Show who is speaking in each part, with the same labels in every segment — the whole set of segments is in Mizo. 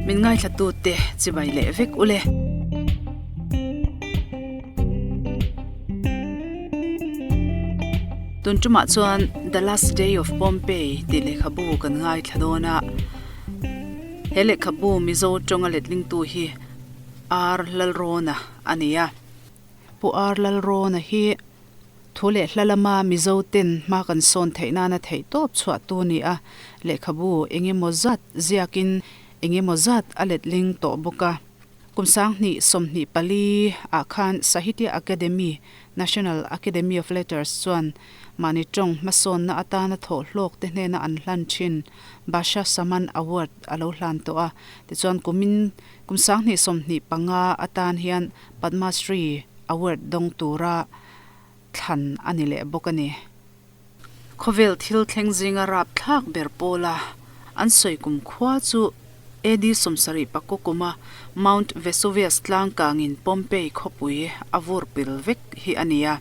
Speaker 1: Min ngaithlatute chibai leh vek ule. Tun tumah chuan The Last Day of Pompeii tih lehkhabu kan ngaithla dawn a. He lehkhabu Mizo tawnga letlingtu hi R Lalrawna a ni a. Pu R Lalrawna hi Thu leh hla lama Mizo ten hma kan sawn theih nana theih tawp chhuah tu ni a, lehkhabu eng emaw zat ziakin eng emaw zat a letling tawh bawk a. Kum 2024 ah khan Sahitya Akademi, National Academy of Letters, chuan mahni tawng hmasawnna atana thawh hlawk te hnena an hlan thin Bhasha Samman Award a lo hlan tawh a. Tichuan kumin kum 2025 atan hian Padma Shri Award dawng tura thlan a ni leh bawk a ni. Khawvel thil thleng zinga rap thlak ber pawla an sawi kum khua chu AD 74 kuma Mount Vesuvius tlang kangin Pompeii khawpui a vur pil vek hi a ni a.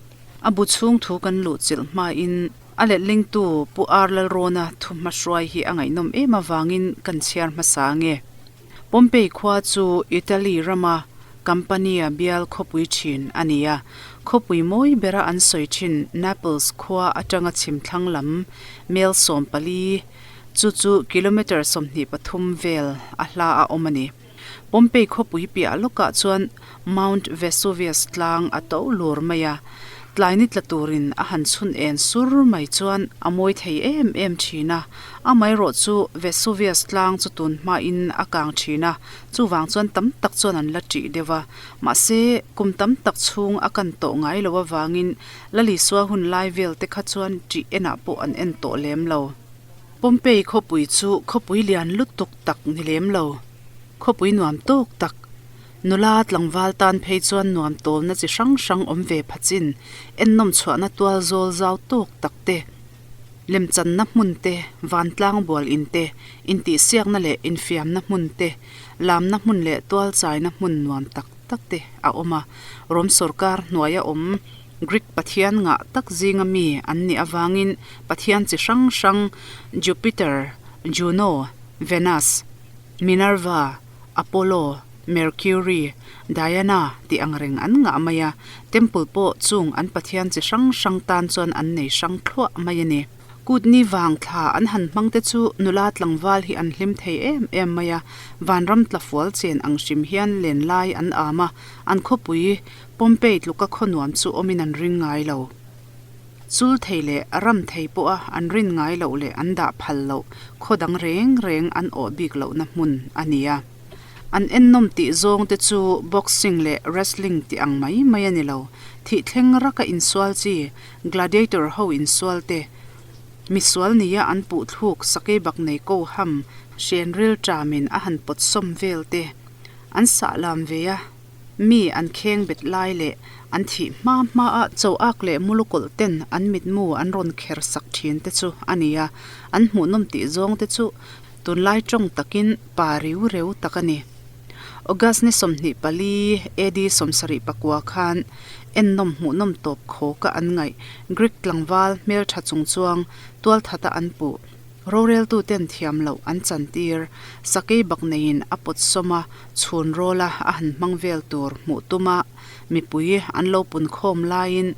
Speaker 1: A bu chhung thu kan luh chilh hmain a letlingtu Pu R Lalrawna thu hmahruai hi a ngaihnawm em avangin kan chhiar hmasa nge. Pompeii khua chu Italy rama Campania bial khawpui thin a ni a. Khawpui mawi bera an sawi thin Naples khua atanga chhim thlang lam mel 14, chu chu kilometre 23 vel a hla a awm a ni. Pompeii khawpui piah lawkah chuan Mount Vesuvius tlang a to lur mai a, tlai ni tla turin a han chhun en sur mai chuan a mawi thei em em thin a. Amaherawh chu Vesuvius tlang chu tun hmain a kang thin a, chuvang chuan tam tak chuan an la ṭih deuh a. Mahse, kum tam tak chhung a kan tawh ngai lo avangin Lalisua hun lai vel te kha chuan ṭih enah pawh an en tawh lem lo. Pompeii khawpui chu khawpui lian lutuk tak ni lem lo, khawpui nuam tawk tak, Nula tlangval tan phei chuan nuam tawlna chi hrang hrang awm ve phachin ennawm chhuahna tual zawl zau tawk tak te, lemchanna hmun te, vantlang bual in te, intihsiakna leh infiamna hmun te, lamna hmun leh tual chaina hmun nuam tak tak te a awm a. Rom sawrkar hnuaia awm Greek pathian ngah tak zinga mi an nih avangin pathian chi hrang hrang Jupiter, Juno, Venus, Minerva, Apollo, Mercury, Diana tih ang reng an ngah mai a, temple pawh chung an pathian chi hrang hrang tan chuan an nei hrang thluah mai a ni. Kutni vang thla an han hmang te chu nula tlangval hi an hlim thei em em mai a, vanram tlafual chen ang hrim hian len lai an am a, an khawpui Pompeii tluka khaw nuam chu awmin an ring ngai lo. Chul thei leh ram thei pawha an rin ngai loh leh an dah phal loh khaw dang reng reng an awh bik lohna hmun a ni a. An ennawm tih zawng te chu boxing leh wrestling tih ang mai mai a ni lo. Thih thleng raka insual chi, gladiator ho insual te, misual nia an puh thluk sakei bak nei ko ham hren ril ṭamin a han pawt sawm vel te an sah lam ve a. Mi an kheng bet lai leh an thih hma hma a cho ak leh mulukawlh ten an mitmu an rawn kher sak thin te chu a ni a, an hmuhnawm tih zawng te chu tunlai tawng takin pa riu reu tak a ni. August ni 24 AD 74 khan ennawm hmuhnawm tawp khawka an ngaih Greek tlangval hmeltha chungchuang tualthata an puh. Roreltuten thiam loh an chantir, sakei bak neiin a pawt sawm a, chhun rawla a han hmang vel tur hmuh tuma mipui an lo pun khawm laiin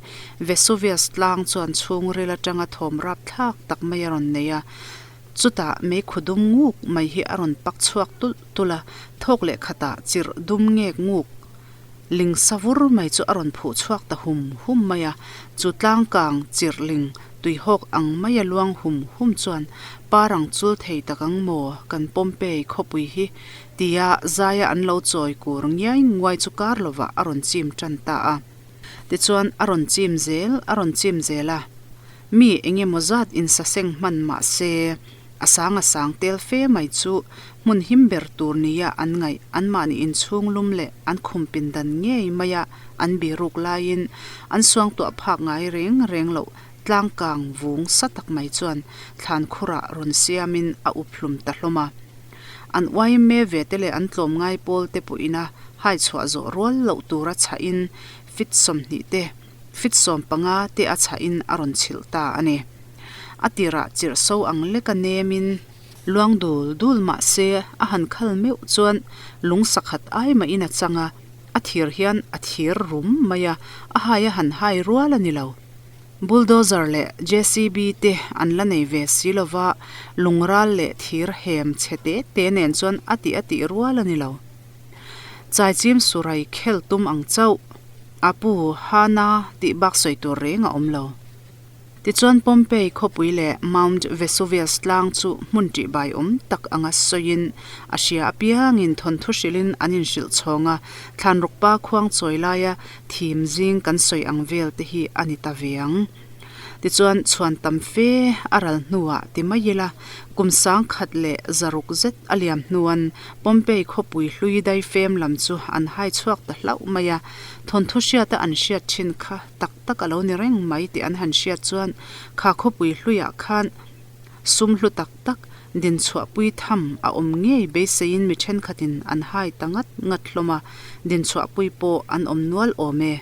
Speaker 1: Vesuvius tlang chuan chhungril atanga thawm rapthlak tak mai a rawn nei a, chutah meikhu dum nguk mai hi a rawn pak chhuak tulh tulh a, thawk leh khatah chirh dum ngek nguk ling sa vur mai chu a rawn phuh chhuak ta hum hum mai a, chu tlangkang chirh ling tuihawk ang maia luang hum hum chuan parang chul thei tak ang maw kan Pompeii khawpui hi tia zaia an lo chawi kur ngiai nguai chu kar lovah a rawn chim tan ta a. Tichuan a rawn chim zel a rawn chim zel a, mi eng emaw zat insaseng hman mah se A sang a sang tel fe mai chu hmun him ber tur nia an ngaih anmahni inchhung lum leh an khum pindan ngei maia an biruk laiin an suangtuah phak ngai reng reng loh tlangkang vung sa tak mai chuan thlan khurah rawn siamin a up hlum ta hlawm a. An uaime ve te leh an tlawm ngai pawl te pawhin a hai chhuah zawh rual loh tura chhahin fit 20 te Fit 15 te a chhahin a rawn chhilh ta a ni. A tirah chirh so ang leka nemin Luang dul dul mah se a han khal meuh chuan lung sakhat ai mahin a chang a, a thir hian a thir rum mai a, a hai a han hai rual a ni lo. Bulldozer leh JCB te an la nei ve si lova, lungral leh thir hem chhe te te nen chuan a tih a tih rual a ni lo. Chaichim surai khel tum ang chauh, a pu Hana tih bak sawi tur reng a awm lo. Tichuan Pompeii khawpui leh Mount Vesuvius tlang chu hmun ṭihbai awm tak anga sawiin a hria apiangin thawnthu hrilhin an inhrilh chhawng a, thlanrukpa khuang chawi laia thim zing kan sawi ang vel te hi a ni ta ve ang. Tichuan chhuan tam fe a ral hnuah ti mai ila, kum sangkhat leh zaruk zet a liam hnuan Pompeii khawpui hlui daifem lam chu an hai chhuak ta hlauh mai a, thawnthu hriata an hriat thin kha tak tak a lo ni reng mai tih an han hriat chuan kha khawpui hluiah khan sum hlu tak tak din chhuahpui tham a awm ngei beiseiin mi thenkhatin an hai ta ngat ngat hlawm a, din chhuahpui pawh an awm nual awm e.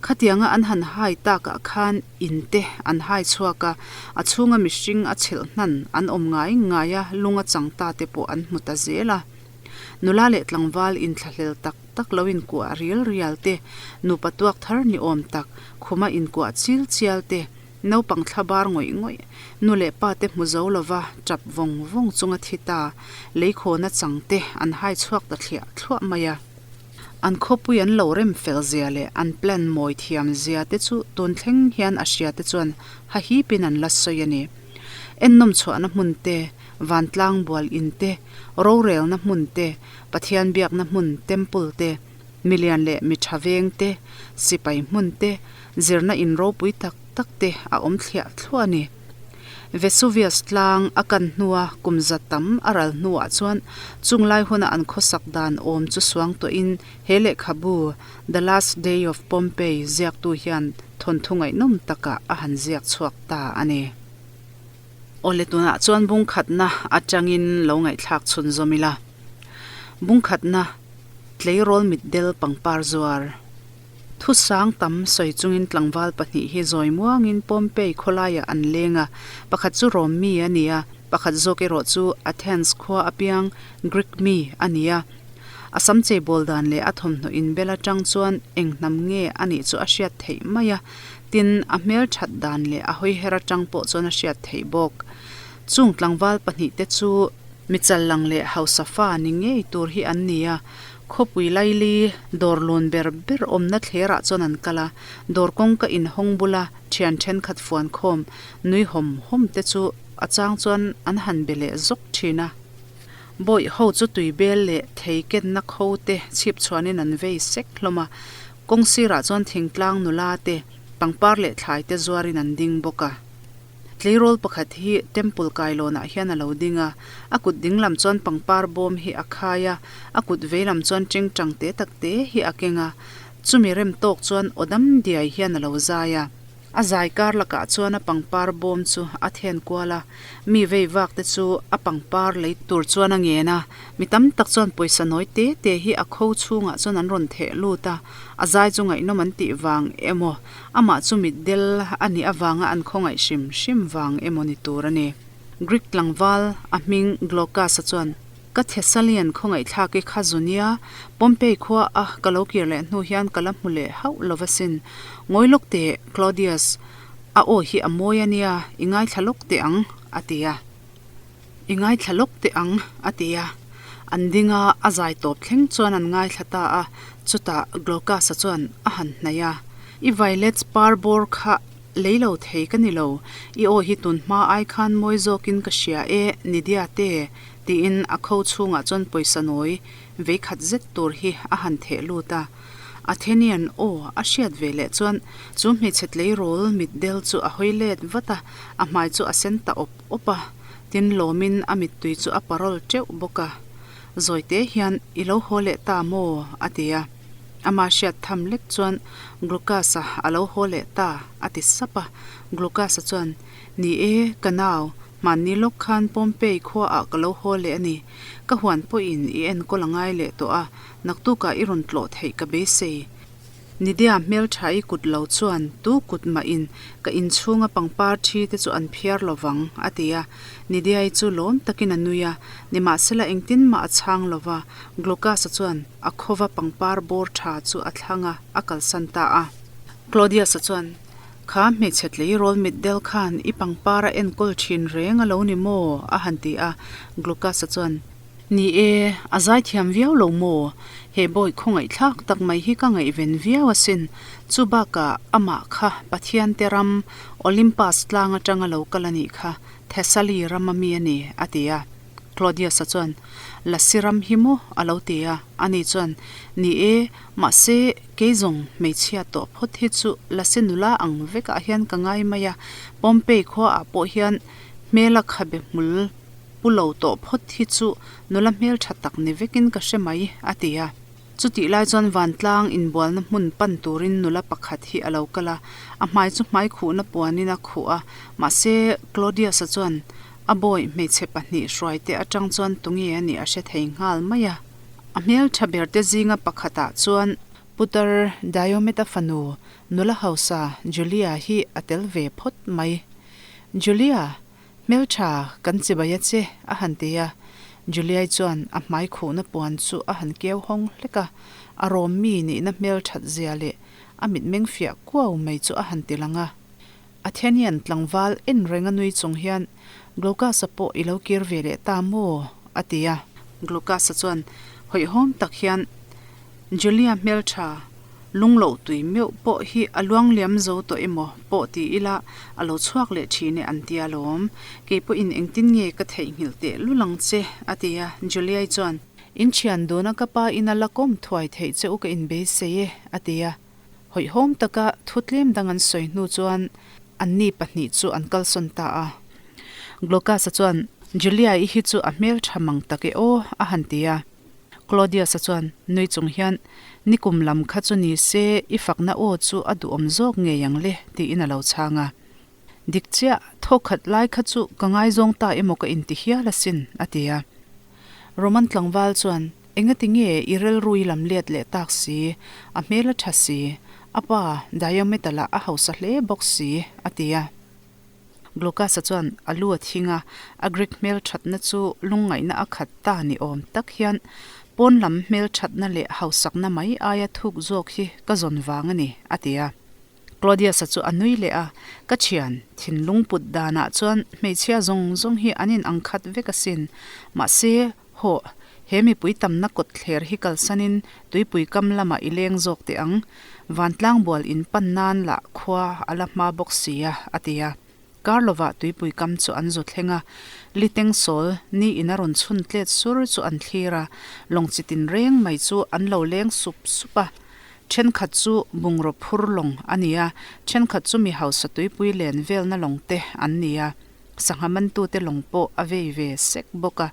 Speaker 1: Khatianga an han hai takah khan in te an hai chhuak a, a chhunga mihring a chhelh hnan an awm ngai ngai a, lung a chang ta te pawh an hmu ta zel a. Nula leh tlangval inthlahlel tak tak lo inkuah rial rial te, nupa tuak thar ni awm tak, khuma inkuah chil chial te, naupang thla bar ngawih ngawih, nu leh pa te hmu zo lova tap vawng vawng chunga thi ta, leikhawna chang te an hai chhuak ta thliah thluah mai a. An khawpui an lo rem fel zia leh an plan mawi thiam zia te chu tun thleng hian a hria te chuan hahipin an la sawi a ni. Ennawm chhuahna hmun te, vantlang bual in te, rorelna hmun te, Pathian biakna hmun temple te, milian leh mi tha veng te, sipai hmun te, zirna in ropui tak tak te a awm thliah thluah a ni. Vesuvius tlang a kan hnua kum za tam a ral hnuah chuan chung lai huna an khawsak dan awm chu suang tawhin he lehkhabu The Last Day of Pompeii ziaktu hian thawnthu ngaihnawm takah a han ziak chhuak ta a ni. Awle tunah chuan bungkhatna atangin lo ngaihthlak chhunzawm ila. Bungkhatna, Tleirawl mitdel pangpar zuar. Thusang tam sawi chungin tlangval pahnih hi zawi muangin Pompeii khawlaiah an leng a, pakhat chu Rom mi a ni a, pakhat zawk erawh chu Athens khua apiang Greek mi a ni a. A sam cheibawl dan leh a thawmhnaw inbel atang chuan eng hnam nge a nih chu a hriat theih mai a, tin a hmel that dan leh a hawiher atang pawh chuan a hriat theih bawk. Chung tlangval pahnihte chu mi challang leh hausa fa ni ngei tur hi an ni a, Khawpui laili dawr lun ber ber awmna thlerah chuan an kal a, dawr kawngka inhawng bula thian thenkhat fuan khawm nui hawm hawm te chu a chang chuan an han be leh zawk thin a. Bawih ho chu tui bel leh thei kenna kho te chhip chhuanin an vei sek hlawm a, kawng sirah chuan thingtlang nula te, pangpar leh thlai te zuarin an ding bawk a. Tleirawl pakhat hi temple kailawnah hian a lo ding a, a kut ding lam chuan pangpar bawm hi a khai a, a kut vei lam chuan tengtang te tak te hi a keng a, chumi rem tawk chuan aw dam diai hian a lo zai a. A zai kar lakah chuan a pangpar bawm chu a then kual a, mi vei vak te chu a pangpar lei tur chuan a ngen a, mi tam tak chuan pawisa nawi te te hi a kho chhungah chuan an rawn theh lut a, a zai chu ngaihnawm an tih vang emaw Amah chu mitdel a nih avanga an khawngaih hrim hrim vang emaw ni tur a ni. Greek tlangval a hming Glaucus-a chuan, Ka Thessalian khawngaihthlak i kha zu nia, Pompeii khua a ka lo kir leh hnu hian ka la hmu leh hauh lo va sin. Ngawi lawk teh, Claudius, a aw hi a mawi a nia, i ngaithla lawk teh ang, a ti a. I ngaithla lawk teh ang, a ti a. An ding a, a zai tawp thleng chuan an ngaithla ta a. Chutah Glaucus-a chuan a han hnaih a, I violets par bawr kha lei lo thei ka ni lo, i aw hi tun hma ai khan mawi zawkin ka hria e, Nydia te, tiin a kho chhungah chuan pawisa nawi vei khat zet tur hi a han theh lut a. Athenian aw a hriat ve leh chuan chu hmeichhe tleirawl mitdel chu a hawi let vat a, a hmai chu a sen ta awp awp a, tin lawmin a mittui chu a parawl teuh bawk a. Zawite hian, I lo haw leh ta maw? a ti a. Ama hriat tham lek chuan Glucas-a a lo haw leh ta, a ti sap a. Glucas-a chuan, Ni e, ka nau, hmanni lawk khan Pompeii khuaah ka lo haw leh a ni. Ka huan pawhin i enkawl a ngai leh tawh a, naktukah i rawn tlawh theih ka beisei. Nidia hmeltha i kut lo chuan tu kut mah in ka inchhunga pangpar thi te chu an phiar lo vang, a ti a. Nidiai chu lawm takin a nui a, nimahsela engtin mah a chhang lo va, Glaucus-a chuan a khawva pangpar bawr tha chu a thlang a, a kalsan ta a. Claudius-a chuan, Kha hmeichhe tleirawl mitdel khan i pangpar a enkawl thin reng a lo ni maw? a han ti a. Glaucus-a chuan, Ni e, a zaithiam viau lo maw? He bawi khawngaihthlak tak mai hi ka ngaihven viau asin. Chu bakah amah kha Pathiante ram Olympus tlang atanga lo kal a nih kha, Thessaly rama mi a ni, a ti a. Claudius-a chuan, Lasi ram hi maw? a lo ti a. Ani chuan, Ni e, mahse, kei zawng hmeichhia tawh phawt hi chu Lasi nula ang vekah hian ka ngai mai a, Pompeii khuaah pawh hian hmela khabe hmul Pu lo tawh phawt hi chu nula hmeltha tak ni vekin ka hre mai, a ti a. Chutih lai chuan vantlang inbualna hmun pan turin nula pakhat hi a lo kal a, a hmai chu hmai khuhna puanin a khuh a, mahse Claudius-a chuan a bawi hmeichhe pahnih hruaite atang chuan tunge a nih a hre thei nghal mai a. A hmeltha berte zinga pakhatah chuan Putar Diomed-a fanu nula hausa Julia hi a tel ve phawt mai. Julia! Hmeltha, kan chibai a che, a han ti a. Juliai chuan a hmai khuhna puan chu a han keu hawng hlek a, a rawm mi nihna hmelthat zia leh a mitmeng fiah kuau mai chu a han ti lang a. Athenian tlangval en reng a nui chung hian, Glaucus-a pawh i lo kir ve leh ta maw? a ti a. Glaucus-a chuan hawihhawm tak hian, Julia hmeltha, Lungloh tui meuh pawh hi a luangliam zo tawh emaw pawh ti ila a lo chhuak leh thin e an ti alawm. Kei pawhin engtin nge ka theihnghilh teh lul ang che? a ti a. Juliai chuan, In thian duna ka pa in a la kawm thuai theih che u ka inbeisei e, a ti a. Hawihhawm taka thu tlem dang an sawi hnu chuan anni pahnih chu an kalsawn ta a. Glaucus-a chuan, Julia-i hi chu a hmeltha mang tak e aw, a han ti a. Claudius-a chuan nui chung hian, Nikum lam kha chu ni se, i fakna aw chu a duhawm zawk ngei ang le, tiin a lo chhang a. Dik chiah, thawkhat lai kha chu ka ngaizawng ta emaw ka inti hial asin, a ti a. Roman tlangval chuan, Engati nge i rilrui lam let leh tak si, a hmel a tha si, a pa Diometer lah a hausa hle bawk si, a ti a. Glaucus-a chuan a lu a thing a, a Greek hmelthatna chu lungngaihna a khat ta ni awm tak hian pawn lam hmelthatna leh hausakna mai aia thuk zawk hi ka zawn vang a ni, a ti a. Claudius-a chu a nui leh a, Ka thian, thinlung put danah chuan hmeichhia zawng zawng hi an in ang khat vek asin. Mahse, hawh, he mipui tamna kawt thler hi kalsanin tuipui kam lamah i leng zawk teh ang. Vantlang bual in pan nan lah khua a la hma bawk si a, a ti a. Kar lovah tuipui kam chu an zu thleng a, liteng sawl ni in a rawn chhun tlet sur chu an thlir a, lawng chi tin reng mai chu an lo leng sup sup a. Thenkhat chu bungraw phur lawng a ni a, thenkhat chu mi hausa tuipui len velna lawng te an ni a. Sangha mantute lawng pawh a vei ve sek bawk a.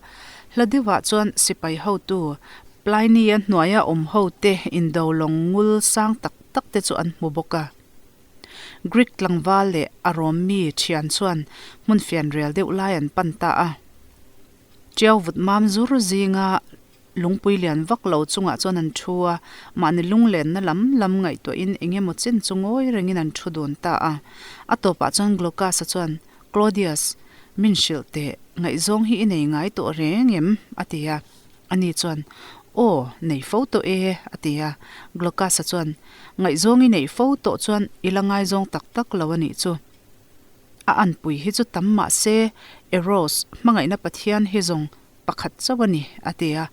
Speaker 1: Hla deuhah chuan sipai hotu Pliny-a hnuaia awm hote indo lawng ngul sang tak tak te chu an hmu bawk a. Greek tlangval leh a rawm mi thian chuan hmun fianrial deuh lai an pan ta a. Tiau vut mam zur zinga Lungpui lian vak lo chungah chuan an thu a, mahni lunglenna lam lam ngaihtuahin eng emaw chen chu ngawi rengin an thu dun ta a. A tawpah chuan Glaucus-a chuan, Claudius, min hrilh teh, ngaihzawng hi i nei ngai tawh reng em? a ti a. Ani chuan, Aw, nei fo tawh e, a ti a. Glaucus-a chuan, Ngaihzawng i neih fo tawh chuan i la ngaizawng tak tak lo a nih chu. A anpui hi chu tam mah se, Eros, hmangaihna pathian hi zawng Pakhat chauh a ni, a ti a.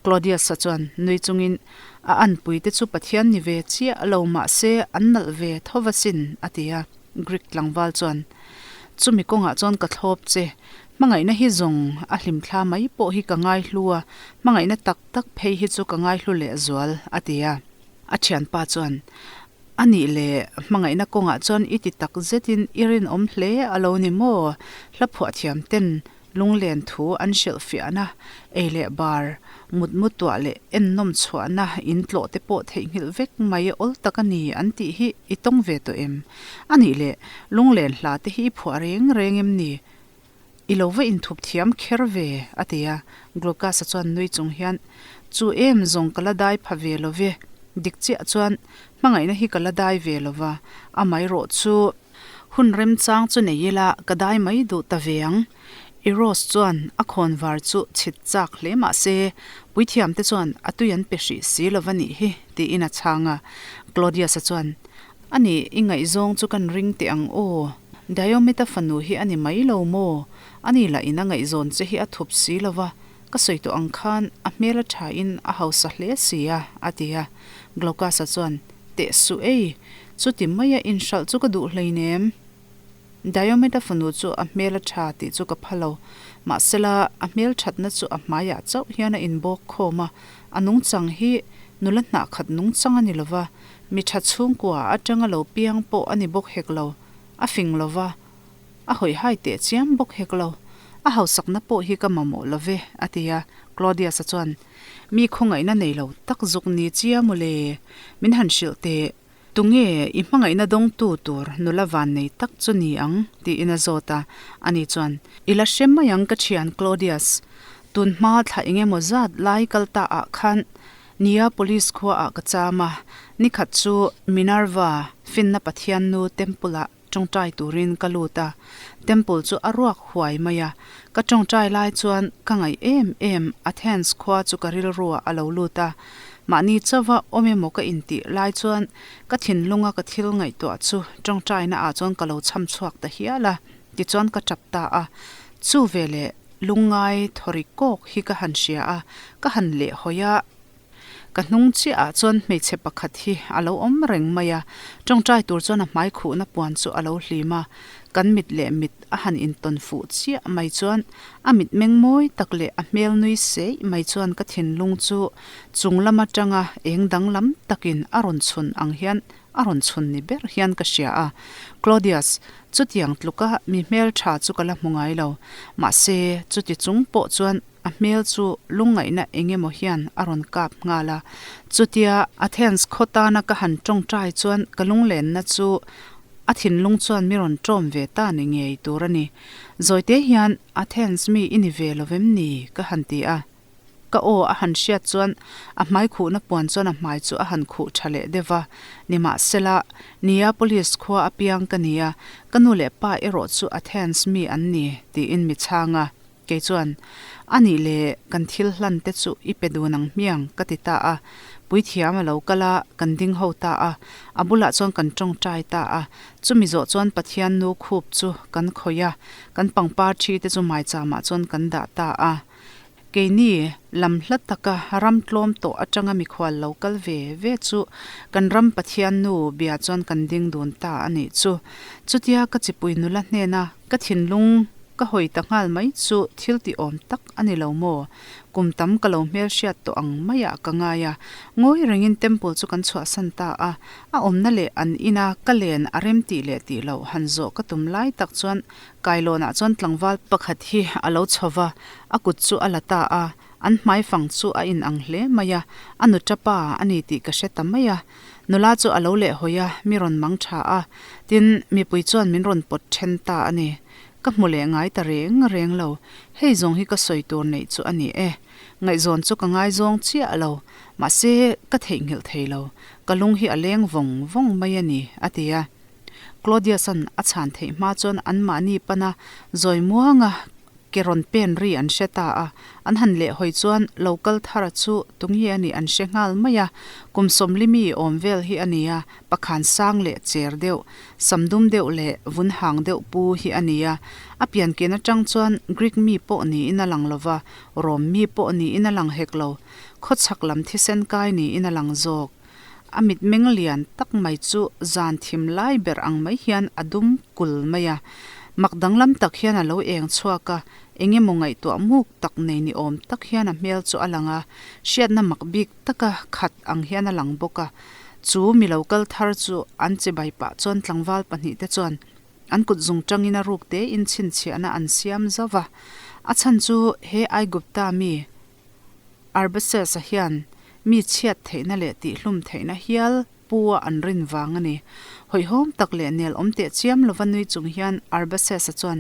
Speaker 1: Claudius-a chuan nui chungin, A anpuite chu Pathian ni ve chiah lo mah se an nalh ve tho va sin, a ti a. Greek tlangval chuan, Chumi kawngah chuan ka thlawp che. Hmangaihna hi zawng a hlimthla mai pawh hi ka ngaihlu a, hmangaihna tak tak phei hi chu ka ngaihlu lehzual, a ti a. A thianpa chuan, A nih leh, hmangaihna kawngah chuan i ti tak zetin i rinawm hle a lo ni maw? Hla phuah thiam ten Lunglen thu an hrilhfiahna, ei leh bar, mutmu tuah leh ennawm chhuahna in tlawh te pawh theihnghilh vek mai awl tak a ni an tih hi i tawng ve tawh em? A nih leh, lunglen hla te hi i phuah reng reng em ni? I lo va inthup thiam kher ve, a ti a. Glaucus-a chuan nui chung hian, Chu em zawng ka la dai pha ve lo ve. Dik chiah chuan, Hmangaihna hi ka la dai ve lo va, amaherawhchu hun remchang chu nei ila ka dai mai duh ta ve ang. Eros chuan a khawnvar chu chhit chak hle mah se, puithiamte chuan a tui an pe hrih si lo va nih hi, tiin a chhang a. Claudius-a chuan, A nih, i ngaihzawng chu kan ring teh ang aw. Diomed-a fanu hi a ni mai lo maw? Ani lah in a ngaihzawn che hi a thup si lo va, ka sawi tawh ang khan a hmel a thain a hausa hle si a, a ti a. Glaucus-a chuan, Teh suh ei, chuti maia inhralh chu ka duh hleinem. Diomed-a fanu chu a hmel a tha tih chu ka pha lo. Mahsela, a hmel thatna chu a hmaiah chauh hian a inbawk khawm a, a nungchang hi nula hnah khat nungchang a ni lo va, mi tha chhungkua atanga lo piang pawh a ni bawk hek lo, a fing lo va, a hawihhai teh chiam bawk hek lo. A hausakna pawh hi ka mamawh lo ve, a ti a. Claudius-a chuan, Mi khawngaihna nei lo tak zuk ni chia maw le? Min han hrilh teh. Tunge i hmangaihna dawngtu tur nula van nei tak chu ni ang? tiin a zawt a. Ani chuan, I la hre mai ang ka thian Claudius. Tun hma thla eng emaw zat lai kal ta ah khan Neapolis khua ah ka cham a, nikhat chu Minerva finna pathiannu temple ah Tawngtai turin ka lut a, temple chu a ruak huai mai a. Ka tawngtai lai chuan ka ngaih em em Athens khua chu ka rilruah a lo lut a. Mahni chauva awm emaw ka intih lai chuan ka thinlunga ka thil ngaihtuah chu tawngtaina ah chuan ka lo chham chhuak ta hial a, tichuan ka tap ta a. Chu veleh lungngai thawri kawk hi ka han hria a, ka han lehhawi a. Ka hnung chiah ah chuan hmeichhe pakhat hi a lo awm reng mai a, tawngtai tur chuan a hmai khuhna puan chu a lo hlim a, kan mit leh mit a han intawn fuh chiah mai chuan a mitmeng mawi tak leh a hmel nui seih mai chuan ka thinlung chu chung lam atanga eng danglam takin a rawn chhun ang hian a rawn chhun ni ber hian ka hria a, Claudius, chutiang tluka mi hmeltha chu ka la hmu ngai lo, mahse chuti chung pawh chuan A hmel chu lungngaihna eng emaw hian a rawn kap nghal a. Chutia Athens khaw tana ka han tawngtai chuan ka lunglenna chu a thinlung chuan mi rawn tawm ve ta ni ngei tur a ni. Zawite hian Athens mi i ni ve lo vem ni? ka han ti a. Ka aw a han hriat chuan a hmai khuhna puan chuan a hmai chu a han khuh tha leh deuh va. Nimahsela, Neapolis khua apiang ka ni a, ka nu leh pa erawh chu Athens mi an ni, tiin mi chhang a. Kei chuan, A nih leh, kan thil hlan te chu i pe dun ang hmiang, ka ti ta a. Puithiam a lo kal a, kan ding ho ta a. A bulah chuan kan tawngtai ta a. Chumi zawh chuan Pathian nu khup chu kan khawih a, kan pangpar thi te chu maichamah chuan kan dah ta a. Keini, lam hla taka ram tlawm tawh atanga mikhual lo kal ve ve chu kan ram Pathian nu bia chuan kan ding dun ta a nih chu. Chutia ka chipui nula hnena ka thinlung Ka hawi ta nghal mai chu thil ti awm tak a ni lo maw? Kum tam ka lo hmelhriat tawh ang maiah ka ngai a, ngawi rengin temple chu kan chhuahsan ta a, a awmna leh an ina ka len a rem tih leh tih loh han zawh ka tum lai tak chuan kailawnah chuan tlangval pakhat hi a lo chho va, a kut chu a la ta a, an hmaifang chu a inang hle mai a, a nuta pa a ni tih ka hre ta mai a, nula chu a lo lehhawi a, mi rawn mang tha a, tin, mipui chuan min rawn pawt then ta a ni. Ka hmu leh ngai ta reng reng lo. Hei zawng hi ka sawi tur neih chu a ni e. Ngaihzawn chu ka ngaizawng chiah lo. Mahse, ka theihnghilh thei lo. Ka lung hi a leng vawng vawng mai a ni, a ti a. Claudius-a'n a chhan theih hma chuan anmahni pana zawi muanga ke rawn pen ri an hre ta a. An han lehhawi chuan lo kal thara chu tunge a nih an hre nghal mai a. Kum sawmlimi awm vel hi a ni a, pakhan sang leh cher deuh. Sam dum deuh leh vun hang deuh pu hi a ni a, a pianken atang chuan Greek mi pawh niin a lang lo va, Rom mi pawh niin a lang hek lo, khawchhak lam thisen kai niin a lang zawk. A mitmeng lian tak mai chu zan thim lai ber ang mai hian a dum kul mai a, mak danglam tak hian a lo eng chhuak a, eng emaw ngaihtuah muk tak nei ni awm tak hian a hmel chu a lang a, hriatna mak bik taka khat ang hian a lang bawk a. Chu mi lo kal thar chu an chibai pah chuan tlangval pahnihte chuan an kut zung tangin a ruk tein chhinchhiahna an siam zauh va. A chhan chu he Aigupta mi Arbaces-a hian mi chhiat theihna leh tihhlum theihna hial pu a an rin vang a ni. Hawihhawm tak leh nel awm teh chiam lova nui chung hian Arbaces-a chuan,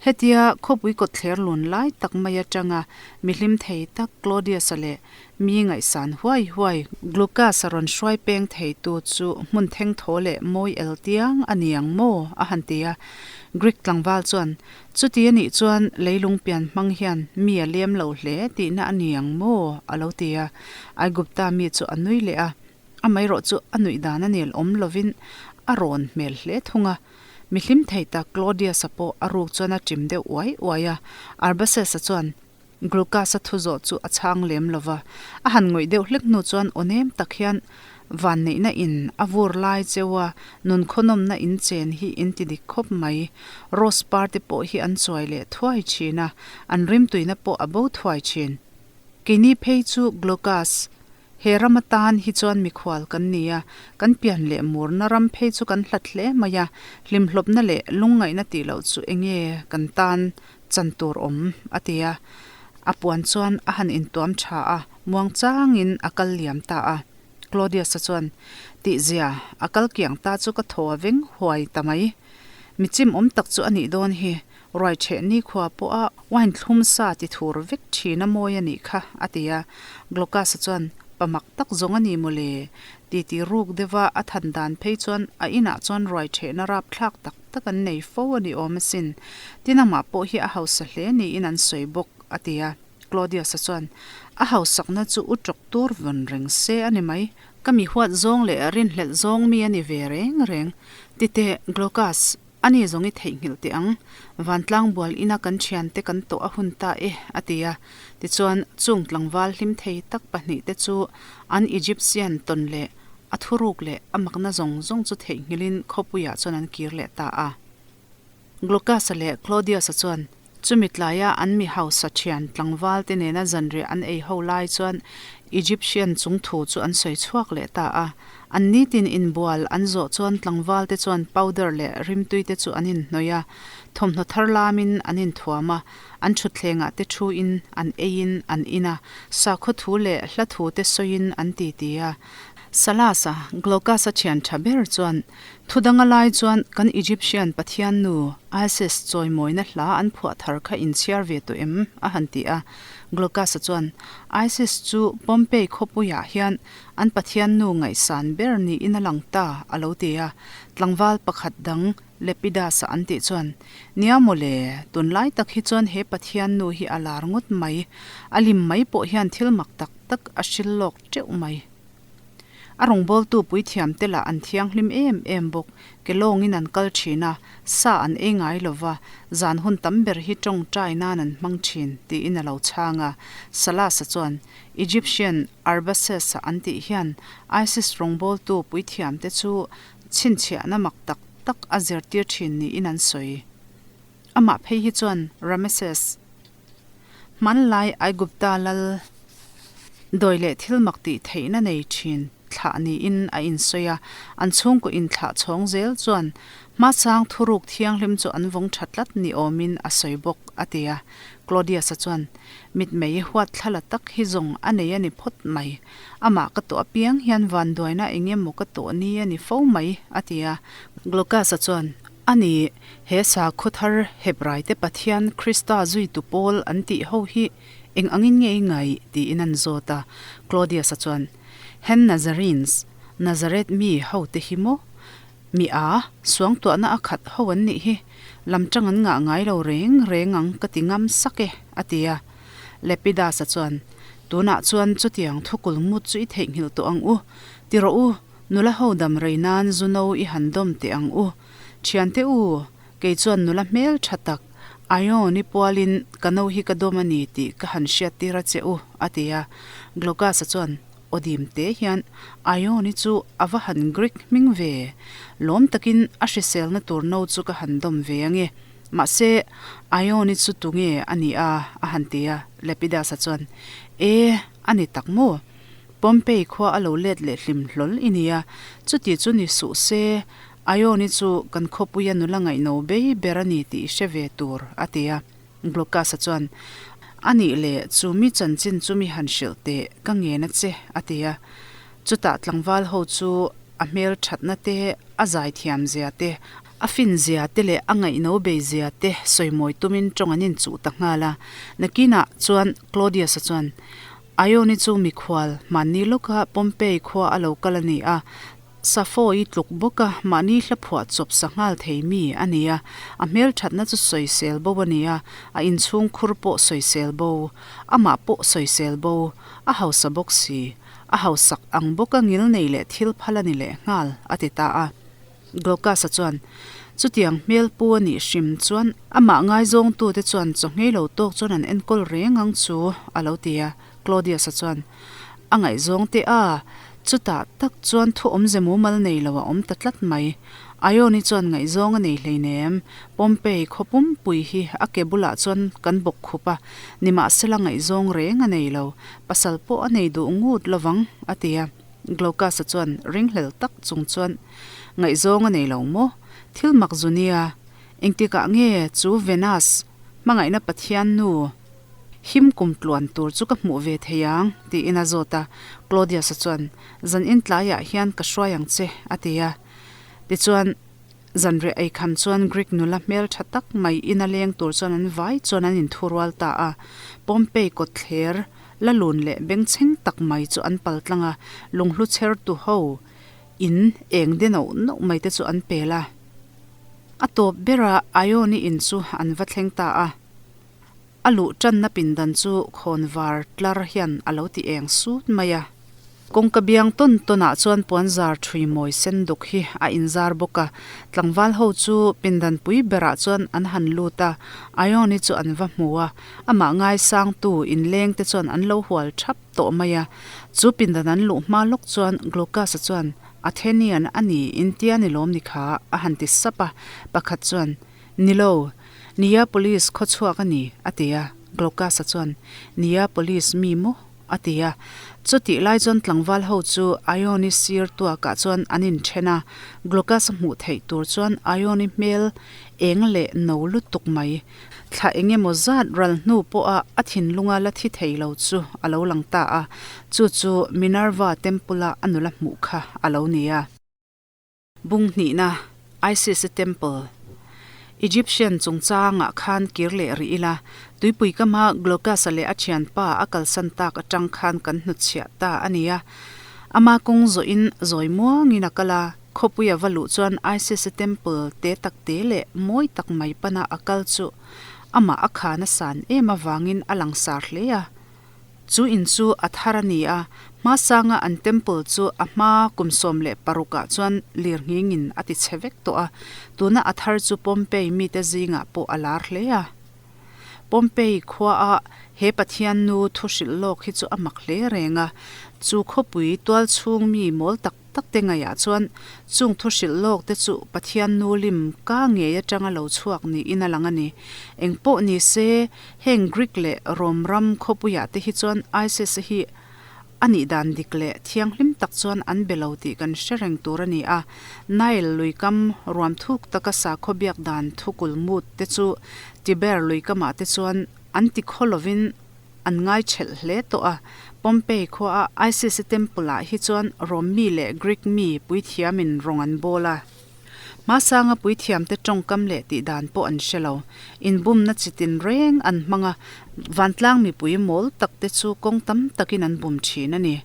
Speaker 1: Hetia khawpui kawtthler lun lai tak mai atanga mi hlim thei tak Claudius-a leh mi ngaihsan huai huai Glucas-a rawn hruai peng theitu chu hmun thengthaw leh mawi el tiang a ni ang maw? a han ti a. Greek tlangval chuan, Chuti a nih chuan leilung pian hmang hian mi a lem lo hle tihna a ni ang maw? a lo ti a. Aigupta mi chu a nui leh a. Amaherawh chu a nuih dan a nel awm lovin a rawn hmel hle thung a. Mi hlim thei tak Claudius-a pawh a ruk chuan a ṭim deuh uai uai a. Arbaces-a chuan Glaucus-a thu zawh chu a chhang lem lo va. A han ngawih deuh hlek hnu chuan aw nem tak hian vanneihna in a vur lai cheu a, nun khawnawmna in chen hi in ti dik khawp mai. Rose par te pawh hi an chuai leh thuai thin a, an rimtuina pawh a bo thuai thin. Keini phei chu Glaucus He ram atan hi chuan mikhual kan ni a, kan pian leh murna ram phei chu kan hlat hle mai a, hlimhlawpna leh lungngaihna tih loh chu enge kan tan chan tur awm? a ti a. A puan chuan a han intuam tha a, muang changin a kal liam ta a. Claudius-a chuan, Tihzia, a kal kiang ta chu ka thaw a veng huai ta mai. Mi chim awm tak chu a nih dawn hi, Ruai ṭheh nikhua pawha wine thlum sa ti thur vek ṭhin a mawi a nih kha, a ti a. Glaucus-a chuan, Pa mak tak zawng a ni maw le? Titi ruk deuha a than dan phei chuan a inah chuan ruai ṭhehna rapthlak tak tak an nei fo a ni awm asin. Tin amah pawh hi a hausa hle niin an sawi bawk, a ti a. Claudius-a chuan, A hausakna chu u ṭawk tur vawn reng se a ni mai. Ka mi huat zawng leh rinhlelh zawng mi a ni ve reng reng. Titeh, Glaucus, A ni zawng i theihnghilh teh ang, vantlang bual ina kan thiante kan tawh a hun ta e, a ti a. Tichuan, chung tlangval hlim thei tak pahnihte chu an Egyptian tawn leh a thuruk leh a makna zawng zawng chu theihnghilhin khawpuiah chuan an kir leh ta a. Glaucus-a leh Claudius-a chuan Chumi tlaia an mi hausa thian tlangval te nena zanriah an ei ho lai chuan Egyptian chung thu chu an sawi chhuak leh ta a. An nitin inbual an zawh chuan tlangval te chuan powder leh rimtui te chu an inhnawih a, thawmhnaw thar lamin an inthuam a, an thutthlengah te thu in an eiin an in a, sakhaw thu leh hla thu te sawiin an titi a. Salas-a, Glaucus-a thian tha ber chuan Thu danga lai chuan kan Egyptian pathian nu Isis chawimawina hla an phuah thar kha inchhiar ve tawh em? a han ti a. Glaucus-a chuan, Isis chu Pompeii khawpuiah hian an pathian nu ngaihsan ber niin a lang ta, a lo ti a. Tlangval pakhat dang Lepidus-a an tih chuan, Nia mawle, tunlai tak hi chuan he pathian nu hi a lar ngawt mai. A lim mai pawh hian thil mak tak tak a hril lawk teuh mai. A rawngbawltu puithiamte lah an thianghlim em em bawk. Ke lawngin an kal thin a, sa an ei ngai lo va, zan hun tam ber hi tawngtai nan an hmang thin, tiin a lo chhang a. Salas-a chuan, Egyptian Arbaces-a an tih hian Isis rawngbawltu puithiamte chu chhinchhiahna mak tak tak a zirtir thin niin an sawi. Amah phei hi chuan Rameses. Hmanlai Aigupta lal dawi leh thil mak tih theihna nei thin thlah niin a insawi a, an chhungkaw inthlah chhawng zel chuan hmasang thuruk thianghlim chu an vawng tha tlat ni awmin a sawi bawk, a ti a. Claudius-a chuan, Mitmei huat thlala tak hi zawng a nei a ni phawt mai. Amah ka tawh apiang hian vanduaina eng emaw ka tawh ni a ni fo mai, a ti a. Glaucus-a chuan, A ni, he sakhaw thar Hebraite Pathian Krista zuitu pawl an tih ho hi eng angin nge i ngaih? tiin an zawt a. Claudius-a chuan, Hen Nazarenes, Nazareth mi ho te hi maw? Mi a, suangtuahna a khat ho an nih hi, lamtang an ngah ngai lo reng reng ang ka ti ngam sak e, a ti a. Lepidus-a chuan, Tunah chuan chutiang thukul ngut chu i theihnghilh tawh ang u, ti rawh u, Nula ho dam rei nan zu no i han dawm teh ang u. Thiante u, kei chuan nula hmel tha tak, Ion i pualin ka no hi ka dawm a ni tih ka han hriat tir a che u, a ti a. Glaucus-a chuan aw dim te hian, Ion i chu a va han Greek hming ve. Lawm takin a hriselna tur no chu ka han dawm ve ange. Mahse, Ion i chu tunge a ni a? a han ti a. Lepidus-a chuan, E, a ni tak maw? Pompeii khua a lo let leh hlim hlawl i nia, chuti chu ni suh se, Ione chu kan khawpuia nula ngaihno bei ber a ni tih i hre ve tur, a ti a. Glaucus-a chuan, A nih leh, chu mi chanchin chu mi han hrilh teh, ka ngen a che, a ti a. Chutah tlangval ho chu a hmel thatna te, a zaithiam zia te, A finzia te leh a ngaihno beizia te sawimawi tumin tawng an inchuh ta nghal a. Nakinah chuan Claudius-a chuan, Ione chu mikhual, mahni lawka Pompeii khua a lo kal a ni a, Sappho-i tluk bawk a, mahni hla phuah chawp sa nghal thei mi a ni a, a hmelthatna chu sawisel bo a ni a, a inchhung khur pawh sawisel bo, amah pawh sawisel bo, a hausa bawk si, a hausak ang bawka ngilnei leh thil phal a ni leh nghal, a ti ta a. Glaucus-a chuan, Chutiang hmel pu a nih hrim chuan amah ngaizawngtute chuan chawhngei lo tawk chuan an enkawl reng ang chu, a lo ti a. Claudius-a chuan, A ngaihzawng teh a, chutah tak chuan thu awmze mumal nei lo a awm ta tlat mai. Ione chuan ngaihzawng a nei hleinem, Pompey khaw pumpui hi a ke bulah chuan kan bawk khup a, nimahsela ngaihzawng reng a nei lo, pasal pawh a nei duh ngut lovang, a ti a. Glaucus-a chuan ringhlel tak chung chuan, Ngaihzawng a nei lo maw? Thil mak zu nia, engtikah nge chu Venus, hmangaihna pathian nu, him kum tluan tur chu ka hmuh ve thei ang? tiin a zawt a. Claudius-a chuan, Zan in tlaiah hian ka hruai ang che, a ti a. Tichuan, zanriah eikham chuan Greek nula hmeltha tak mai ina leng tur chuan an vai chuan an inthurual ta a. Pompey kawtthler La lun leh bengchheng tak mai chu an pal tlang a, lunghlu chher tu ho in eng de noh noh mai te chu an pel a. A tawp bera Ione in chu an va thleng ta a. A luh tanna pindan chu khawnvar tlar hian a lo ti eng sut mai a. Kawngka biang tawn tawn ah chuan puanzar thui mawi sen duk hi a inzar bawk a, tlangval ho chu pindan pui berah chuan an han lut a, Ione chu an va hmu a, amah ngaisangtu inleng te chuan an lo hual thap tawh mai a, chu pindan an luh hma lawk chuan Glaucus-a chuan, Athenian a ni, intia ni lawm ni kha, a han ti sap a, pakhat chuan, Ni lo, Neapolis khawchhuak a ni, a ti a, Glaucus-a chuan, Neapolis mi maw? A ti a. Chutih lai chuan tlangval ho chu Ione sir tuakah chuan an inthen a, Glaucus a hmuh theih tur chuan Ione hmel eng leh no lutuk mai, thla eng emaw zat ral hnu pawha a thinlunga la thi thei lo chu a lo lang ta a, chu chu Minerva Temple-a a nula hmuh kha a lo ni a. Bung hnihna, Isis Temple, Egyptian chungchangah khan kir leh rih ila, tuipui kama Glaucus-a leh a thianpa a kalsan tak atang khan kan hnutchhiah ta a ni a. Ama kawng zawhin zawi muangin a kal a, khawpuia va luh chuan Isis Temple te tak te leh mawi tak mai pana a kal chu amah a khan a san em avangin a langsar hle a. Chu in chu a thar a ni a, hmasanga an temple chu a hma kum 16 ah chuan lirnghingin a ti chhe vek tawh a, tuna a thar chu Pompeii mite zingah pawh a lar hle a. Pompeii khua a he Pathian nu thu hrilh lawk hi chu a mak hle reng a, chu khawpui tualchhung mi mawl tak tak te ngaihah chuan chung thu hrilh lawk te chu Pathian nu lim ka ngei atanga lo chhuak niin a lang a ni. Eng pawh ni se, heng Greek leh Rom ram khawpuiah te hi chuan Isis hi a nih dan dik leh thianghlim tak chuan an be lo tih kan hre reng tur a ni a. Nile luikam ruam thuk taka sakhaw biak dan thukul mut te chu Tiber luikamah te chuan an ti khaw lovin An ngaichelh hle tawh a, Pompeii khua a Isis Temple ah hi chuan Rom mi leh Greek mi puithiamin rawng an bawl a. Hmasanga puithiamte tawngkam leh tihdan pawh an hre lo. Inbumna chi tinreng an hmang a, vantlang mipui mawl tak te chu kawng tam takin an bum thin a ni.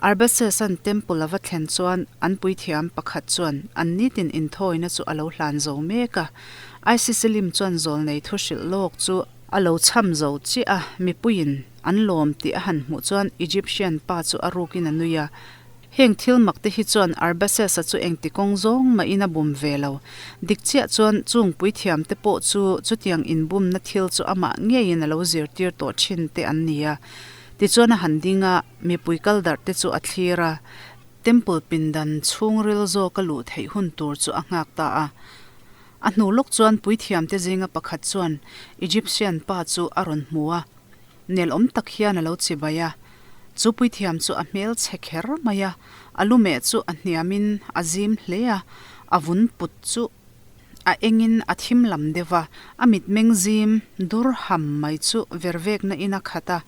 Speaker 1: Arbaces-a'n Temple a va thlen chuan an puithiam pakhat chuan an nitin inthawina chu a lo hlan zo mek a. Isis lim chuan zawlnei thu hrilh lawk chu A lo chham zo chiah a, mipuiin an lawm tih a han hmuh chuan Egyptian pa chu a rukin a nui a. Heng thil mak te hi chuan Arbaces-a chu engti kawng zawng mahin a bum ve lo. Dik chiah chuan chung puithiam te pawh chu chutiang inbumna thil chu amah ngeiin a lo zirtir tawh thin te an ni a. Tichuan a han ding a, mipui kal darh te chu a thlir a. Temple pindan chhungril zawk a luh theih hun tur chu a nghak ta a. A hnu lawk chuan puithiamte zinga pakhat chuan Egyptian pa chu a rawn hmu a, nelawm tak hian a lo chibai a. Chu puithiam chu a hmel chhe kher mai a, a lumeh chu a hniamin a zim hle a, a vun put chu a engin a thim lam deuh va, a mitmeng zim dur ham mai chu vervekna in a khat a,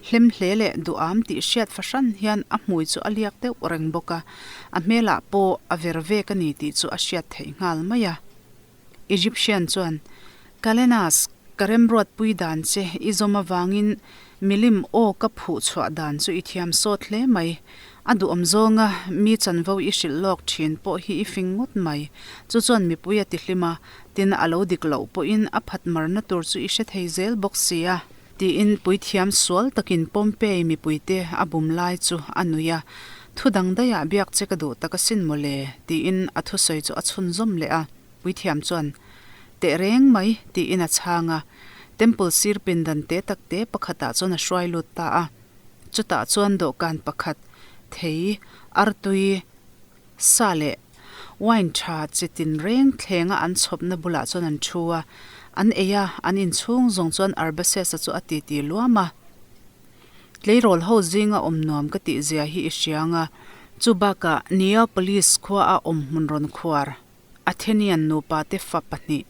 Speaker 1: hlem hle leh duham tih hriat fahran hian a hmui chu a liak deuh reng bawk a, a hmelah pawh a vervek a ni tih chu a hriat theih nghal mai a. Egyptian chuan, Kalenas, ka remruatpui dan che i zawm avangin milim aw ka phuh chhuah dan chu i thiam sawt hle mai. A duhawm zawnga mi chanvo i hrilh lawk thin pawh hi i fing ngawt mai. Chu chuan mipui a tihlim a, tin a lo dik loh pawhin a phat marna tur chu i hre thei zel bawk si a. Tiin puithiam sual takin Pompey mipuite a bum lai chu a nui a, Thu dang daihah biak che ka duh tak asin mawle, tiin a thusawi chu a chhunzawm leh a. Puithiam chuan, Teh reng mai, tiin a chhang a. Temple sir pindan te tak te pakhatah chuan a hruai lut ta a. Chutah chuan dawhkan pakhat, thei, artui, Sa leh wine tha chi tinreng thlenga an chhawpna bulah chuan an thu a, an ei a, an inchhung zawng chuan Arbaces-a chu a titi luam a. Tleirawl ho zinga awm nuam ka tih zia hi i hria ang a, chu bakah Neapolis khua a awm hmun rawn khuar Athenian nupa te fa pahnih,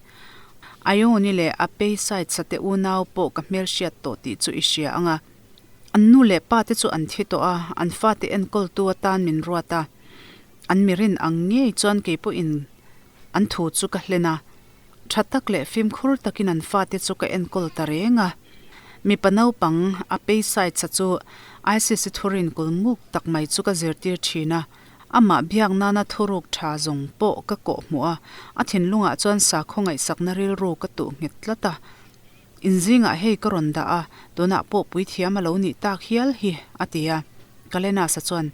Speaker 1: Ione leh Apeisaitsa te unau pawh ka hmelhriat tawh tih chu i hria ang a. An nu leh pa te chu an thi tawh a, an fate enkawltu atan min ruat a. An mi rin ang ngei chuan kei pawhin an thu chu ka hlen a. Tha tak leh fimkhur takin an fate chu ka enkawl ta reng a. Mipa naupang a peisaichha chu ISIS-i thurin kulmuk tak mai chu ka zirtir thin a. Amah biak nana thuruk tha zawng pawh ka kawh hmuh a, a thinlungah chuan sakhaw ngaihsakna rilru ka tuh nghet tlat a. Inzingah hei ka rawn dah a, tunah pawh puithiam a lo nih tak hial hi, a ti a. Kalenas-a chuan,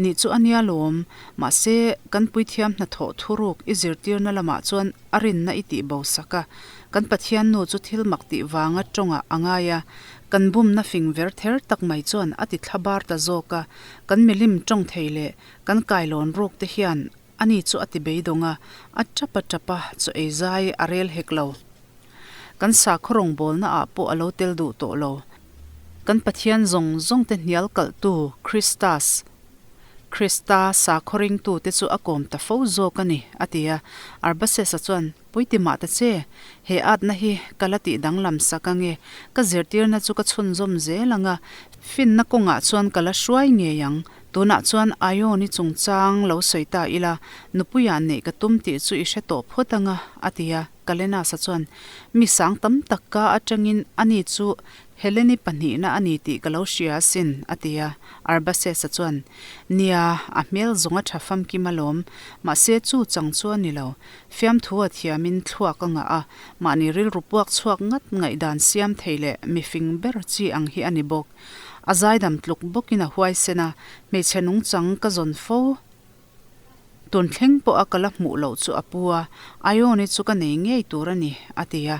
Speaker 1: Nih chu a nia lawm, mahse, kan puithiam hnathawh thuruk i zirtirna lamah chuan a rinna i tih bo sak a, kan Pathian nu chu thil mak tih vanga tawngah a ngai a, kan bumna fing ver ther tak mai chuan a ti thla bar ta zawk a, kan milim tawng thei leh kan kailawn ruk te hian ani chu a ti beidawng a, a tap a tap a, chaw ei zai a rel hek lo. Kan sakhaw rawngbawlna ah pawh a lo tel duh tawh lo. Kan Pathian zawng zawng te hnial kalhtu Christus, Krista sakhaw ringtu te chu a kawm ta fo zawk a ni, a ti a. Arbasesa chuan, Puiti mah ta che, he atna hi ka la tih danglam sak ange, ka zirtirna chu ka chhunzawm zel ang a, finna kawngah chuan ka la hruai ngei ang, tunah chuan Ione chungchang lo sawi ta ila, nupuiah neih ka tum tih chu i hre tawh phawt ang a, a ti a. Kalenas-a chuan, Mi sang tam tak ka atangin ani chu Heleni pahnihna a ni tih ka lo hria asin, a ti a. Arbaces-a chuan, Nia, a hmel zawng a tha famkim alawm. Mahse, chu chang chu a ni lo. Fiamthu a thiamin thluak a ngah a, mahni rilru puak chhuak ngat ngaihdan siam thei leh mifing ber chi ang hi a ni bawk. A zaidam tluk bawkin a huaisen a, hmeichhe nungchang ka zawn fo. Tun thleng pawha ka la hmuh loh chu a pu a, Ione chu ka nei ngei tur a ni, a ti a.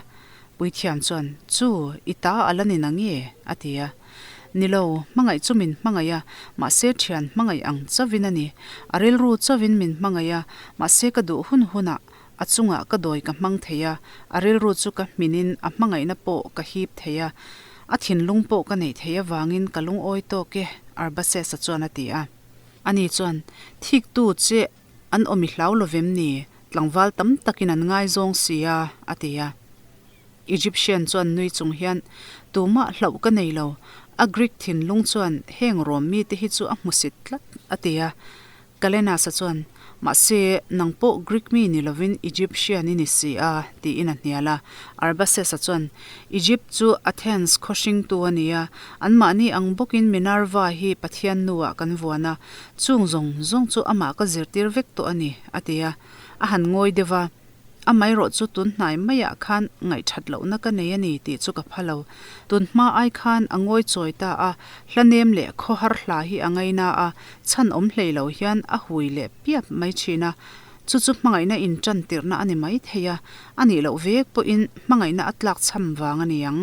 Speaker 1: Puithiam chuan, Chu, i ta a la ni na nge? a ti a. Ni lo, hmangaih chu min hmangaih a, mahse thian hmangaih ang chauvin a ni. A rilru chauvin min hmangaih a, mahse ka duh hun hunah a chungah ka dawi ka hmang thei a, a rilru chu ka hminin a hmangaihna pawh ka hip thei a, a thinlung pawh ka neih theih avangin ka lungawi tawk e, Arbasesa chuan a ti a. Ani chuan, Thiktu che an awm i hlau lo vem ni? Tlangval tam takin an ngaizawng si a, a ti a. Egyptian chuan nui chung hian, Tumah hlauh ka nei lo, a Greek thinlung chuan heng Rom mite hi chu a hmusit tlat, a ti a. Kalenas-a chuan, Mahse, nang pawh Greek mi ni lovin Egyptian i ni si a, tiin a hnial a. Arbaces-a chuan, Egypt chu Athens khaw hringtu a ni a, anmahni ang bawkin Minerva hi Pathian nuah kan vuan a, chung zawng zawng chu amah ka zirtir vek tawh a ni, a ti a. A han ngawi deuh a, Amaherawh chu tun hnai maiah khan ngaihthat lohna ka nei a ni tih chu ka pha lo. Tun hma ai khan a ngawi chawi ta a, hla nem leh khawhar hla hi a ngaina a, chhan awm hlei lo hian a hui leh piap mai thin a. Chu chu hmangaihna intan tirhna a ni mai thei a, a nih loh vek pawhin hmangaihna a tlak chham vang a ni ang.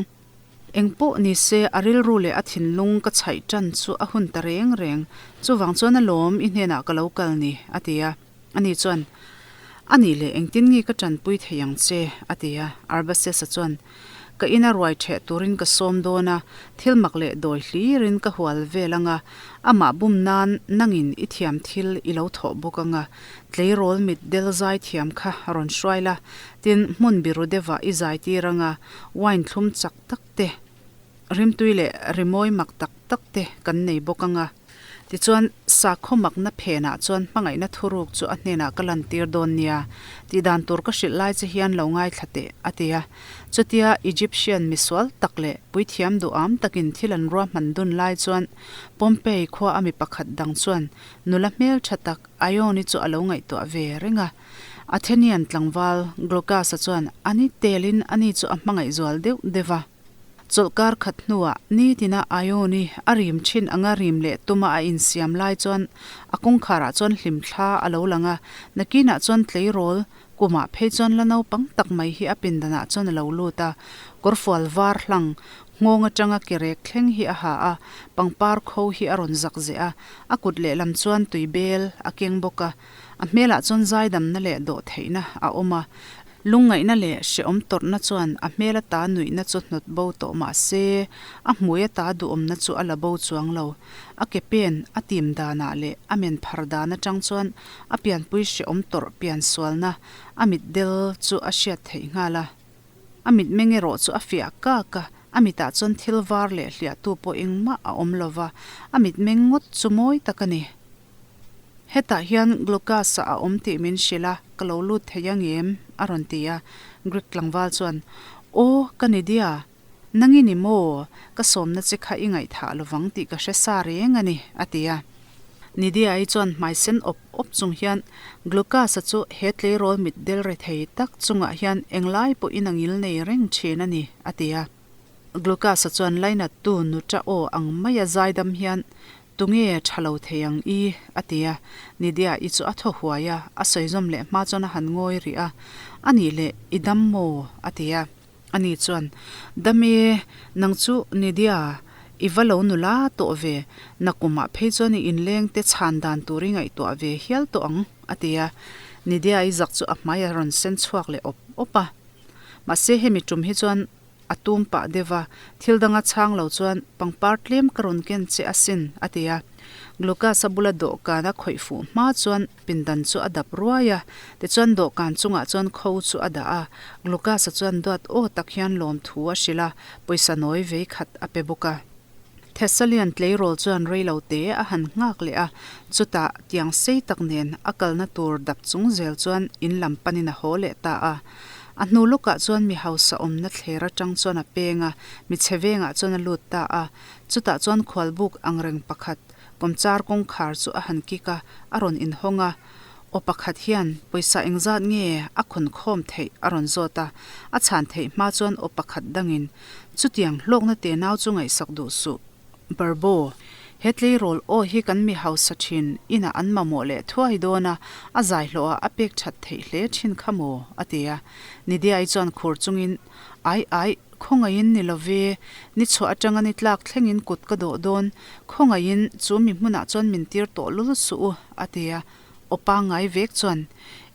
Speaker 1: Eng pawh ni se, a rilru leh a thinlung ka chhaih tan chu a hun ta reng reng. Chuvang chuan a lawm i hnenah ka lo kal ni, a ti a. Ani chuan, A nih leh engtin nge ka tanpui thei ang che? a ti a. Arbasesa chuan, Ka ina ruai ṭheh turin ka sawm dawn a, thil mak leh dawi hlirin ka hual vel ang a, amah bum nan nangin i thiam thil i lo thawh bawk ang a, tleirawl mit del zai thiam kha rawn hruai la, tin hmun biru deuhah i zai tir ang a, wine thlum chak tak te, rimtui leh rimawi mak tak tak te kan nei bawk ang a. Tichuan, sakhaw makna phenah chuan hmangaihna thuruk chu a hnenah ka lantir dawn nia, tih dan tur ka hrilh lai che hian lo ngaithla teh, a ti a. Chutia Egyptian misual tak leh puithiam duham takin thil an ruahman dun lai chuan Pompeii khua a mi pakhat dang chuan nula hmeltha tak Ione chu a lo ngaihtuah ve reng a. Athenian tlangval Glaucus-a chuan a ni telin ani chu a hmangaih zual deuh deuh a. Chawlhkar khat hnuah nitina Ione a rim thin anga rim leh tuma a insiam lai chuan a kawngkharah chuan hlimthla a lo lang a, nakinah chuan tleirawl kumah phei chuan la naupang tak mai hi a pindanah chuan a lo lut a, kawrfual var hlang nghawng atanga ke rek thleng hi a ha a, pangpar kho hi a rawn zak zeh a, a kut lehlam chuan tui bel a keng bawk a, a hmelah chuan zaidamna leh dawhtheihna a awm a, Lungngaihna leh hrehawm tawrhna chuan a hmel ata nuihna chu hnawt bo tawh mah se, a hmui ata duhawmna chu a la bo chuang lo. A ke pen a tim danah leh a men phar dan atang chuan a pianpui hrehawm tawrh piansualna a mitdel chu a hriat theih nghal a. A mitmeng erawh chu a fiah kak a, a mitah chuan thil var leh hliahtu pawh engmah a awm lo va, a mitmeng ngawt chu mawi tak a ni. Hetah hian Glaucus-a a awm tih min hrilh a, ka lo lut thei ang em? a rawn ti a. Greek tlangval chuan, Aw, ka ni dia. Nang i ni maw? Ka sawmna che kha i ngaihthah lovang tih ka hre sa reng a ni, a ti a. Nidia-i chuan hmai sen awp awp chung hian Glaucus-a chu he tleirawl mit del re thei tak chungah hian englai pawhin a ngil nei reng thin a ni, a ti a. Glaucus-a chuan lainattu nuta aw ang maia zaidam hian Tunge tha lo thei ang i? a ti a. Nidia i chu a thaw huai a, a sawi zawm leh hma chuan a han ngawi rih a. A nih leh, i dam maw? a ti a. Ani chuan, Dam e, nang chu Nidia, i va lo nula tawh ve, nakumah phei chuan i inleng te chhan dan tur i ngaihtuah ve hial tawh ang, a ti a. Nidia i zak chu a hmai a rawn sen chhuak leh awp awp a. Mahse hemi tum hi chuan A tum pah deuh a, thil danga chhang lo chuan pangpar tlem ka rawn ken che asin, a ti a. Glucas-a bula dawhkan a khawih fuh hma chuan pindan chu a dap ruai a, tichuan dawhkan chungah chuan kho chu a dah a. Glucas-a chuan duat aw tak hian lawmthu a hrilh a, pawisa nawi vei khat a pe bawk a. Thessalian tleirawl chuan reilo te a han nghak leh a, chutah tiang sei tak nen a kalna tur dap chung zel chuan in lam panin a haw leh ta a. A hnu lawkah chuan mi hausa awmna thler atang chuan a peng a, mi chhe vengah chuan a lut ta a. Chutah chuan khualbuk angreng pakhat kawmchar kawngkhar chu a han kik a, a rawn inhawng a. Aw pakhat hian pawisa engzat nge a khawn khawm theih a rawn zawt a, a chhan theih hma chuan aw pakhat dangin chutiang hlawkna te nau chu ngaihsak duh suh. Barbo, he tleirawl aw hi kan mi hausa thin inah an mamawh leh thuai dawn a, a zai hlawhah a pek that theih hle thin kha maw? a ti a. Nidiai chuan khur chungin, Ai ai, khawngaihin ni lo ve, ni chhuah atanga ni tlak thlengin kut ka dawh dawn, khawngaihin chu mi hmunah chuan min tir tawh lul suh u, a ti a. Aw pangngai vek chuan,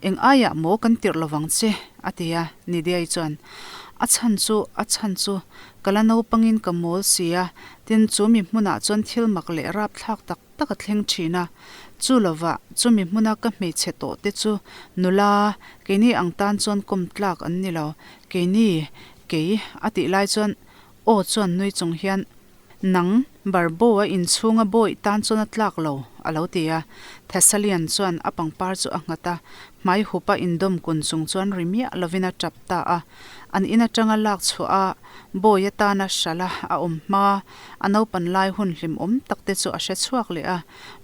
Speaker 1: Eng aiah maw kan tirh lovang che? a ti a, Nidiai chuan, A chhan chu, a chhan chu, ka la naupangin ka mawl si a, tin chu mi hmunah chuan thil mak leh rapthlak tak tak a thleng thin a, chu lovah chumi hmuna ka hmeichhe tawh te chu nula, keini ang tan chuan kawm tlak an ni lo, keini, kei, a tih lai chuan aw chuan nui chung hian, Nang, Barbo-a inchhunga bawih tan chuan a tlak lo, a lo ti a. Thessalian chuan a pangpar chu a nghat a, hmai hupa indawm kun chung chuan ri miah lovin a tap ta a. An in atanga lak chhuah a, bawi atana hralh a a awm hma, a naupan lai hun hlimawm tak te chu a hre chhuak leh a.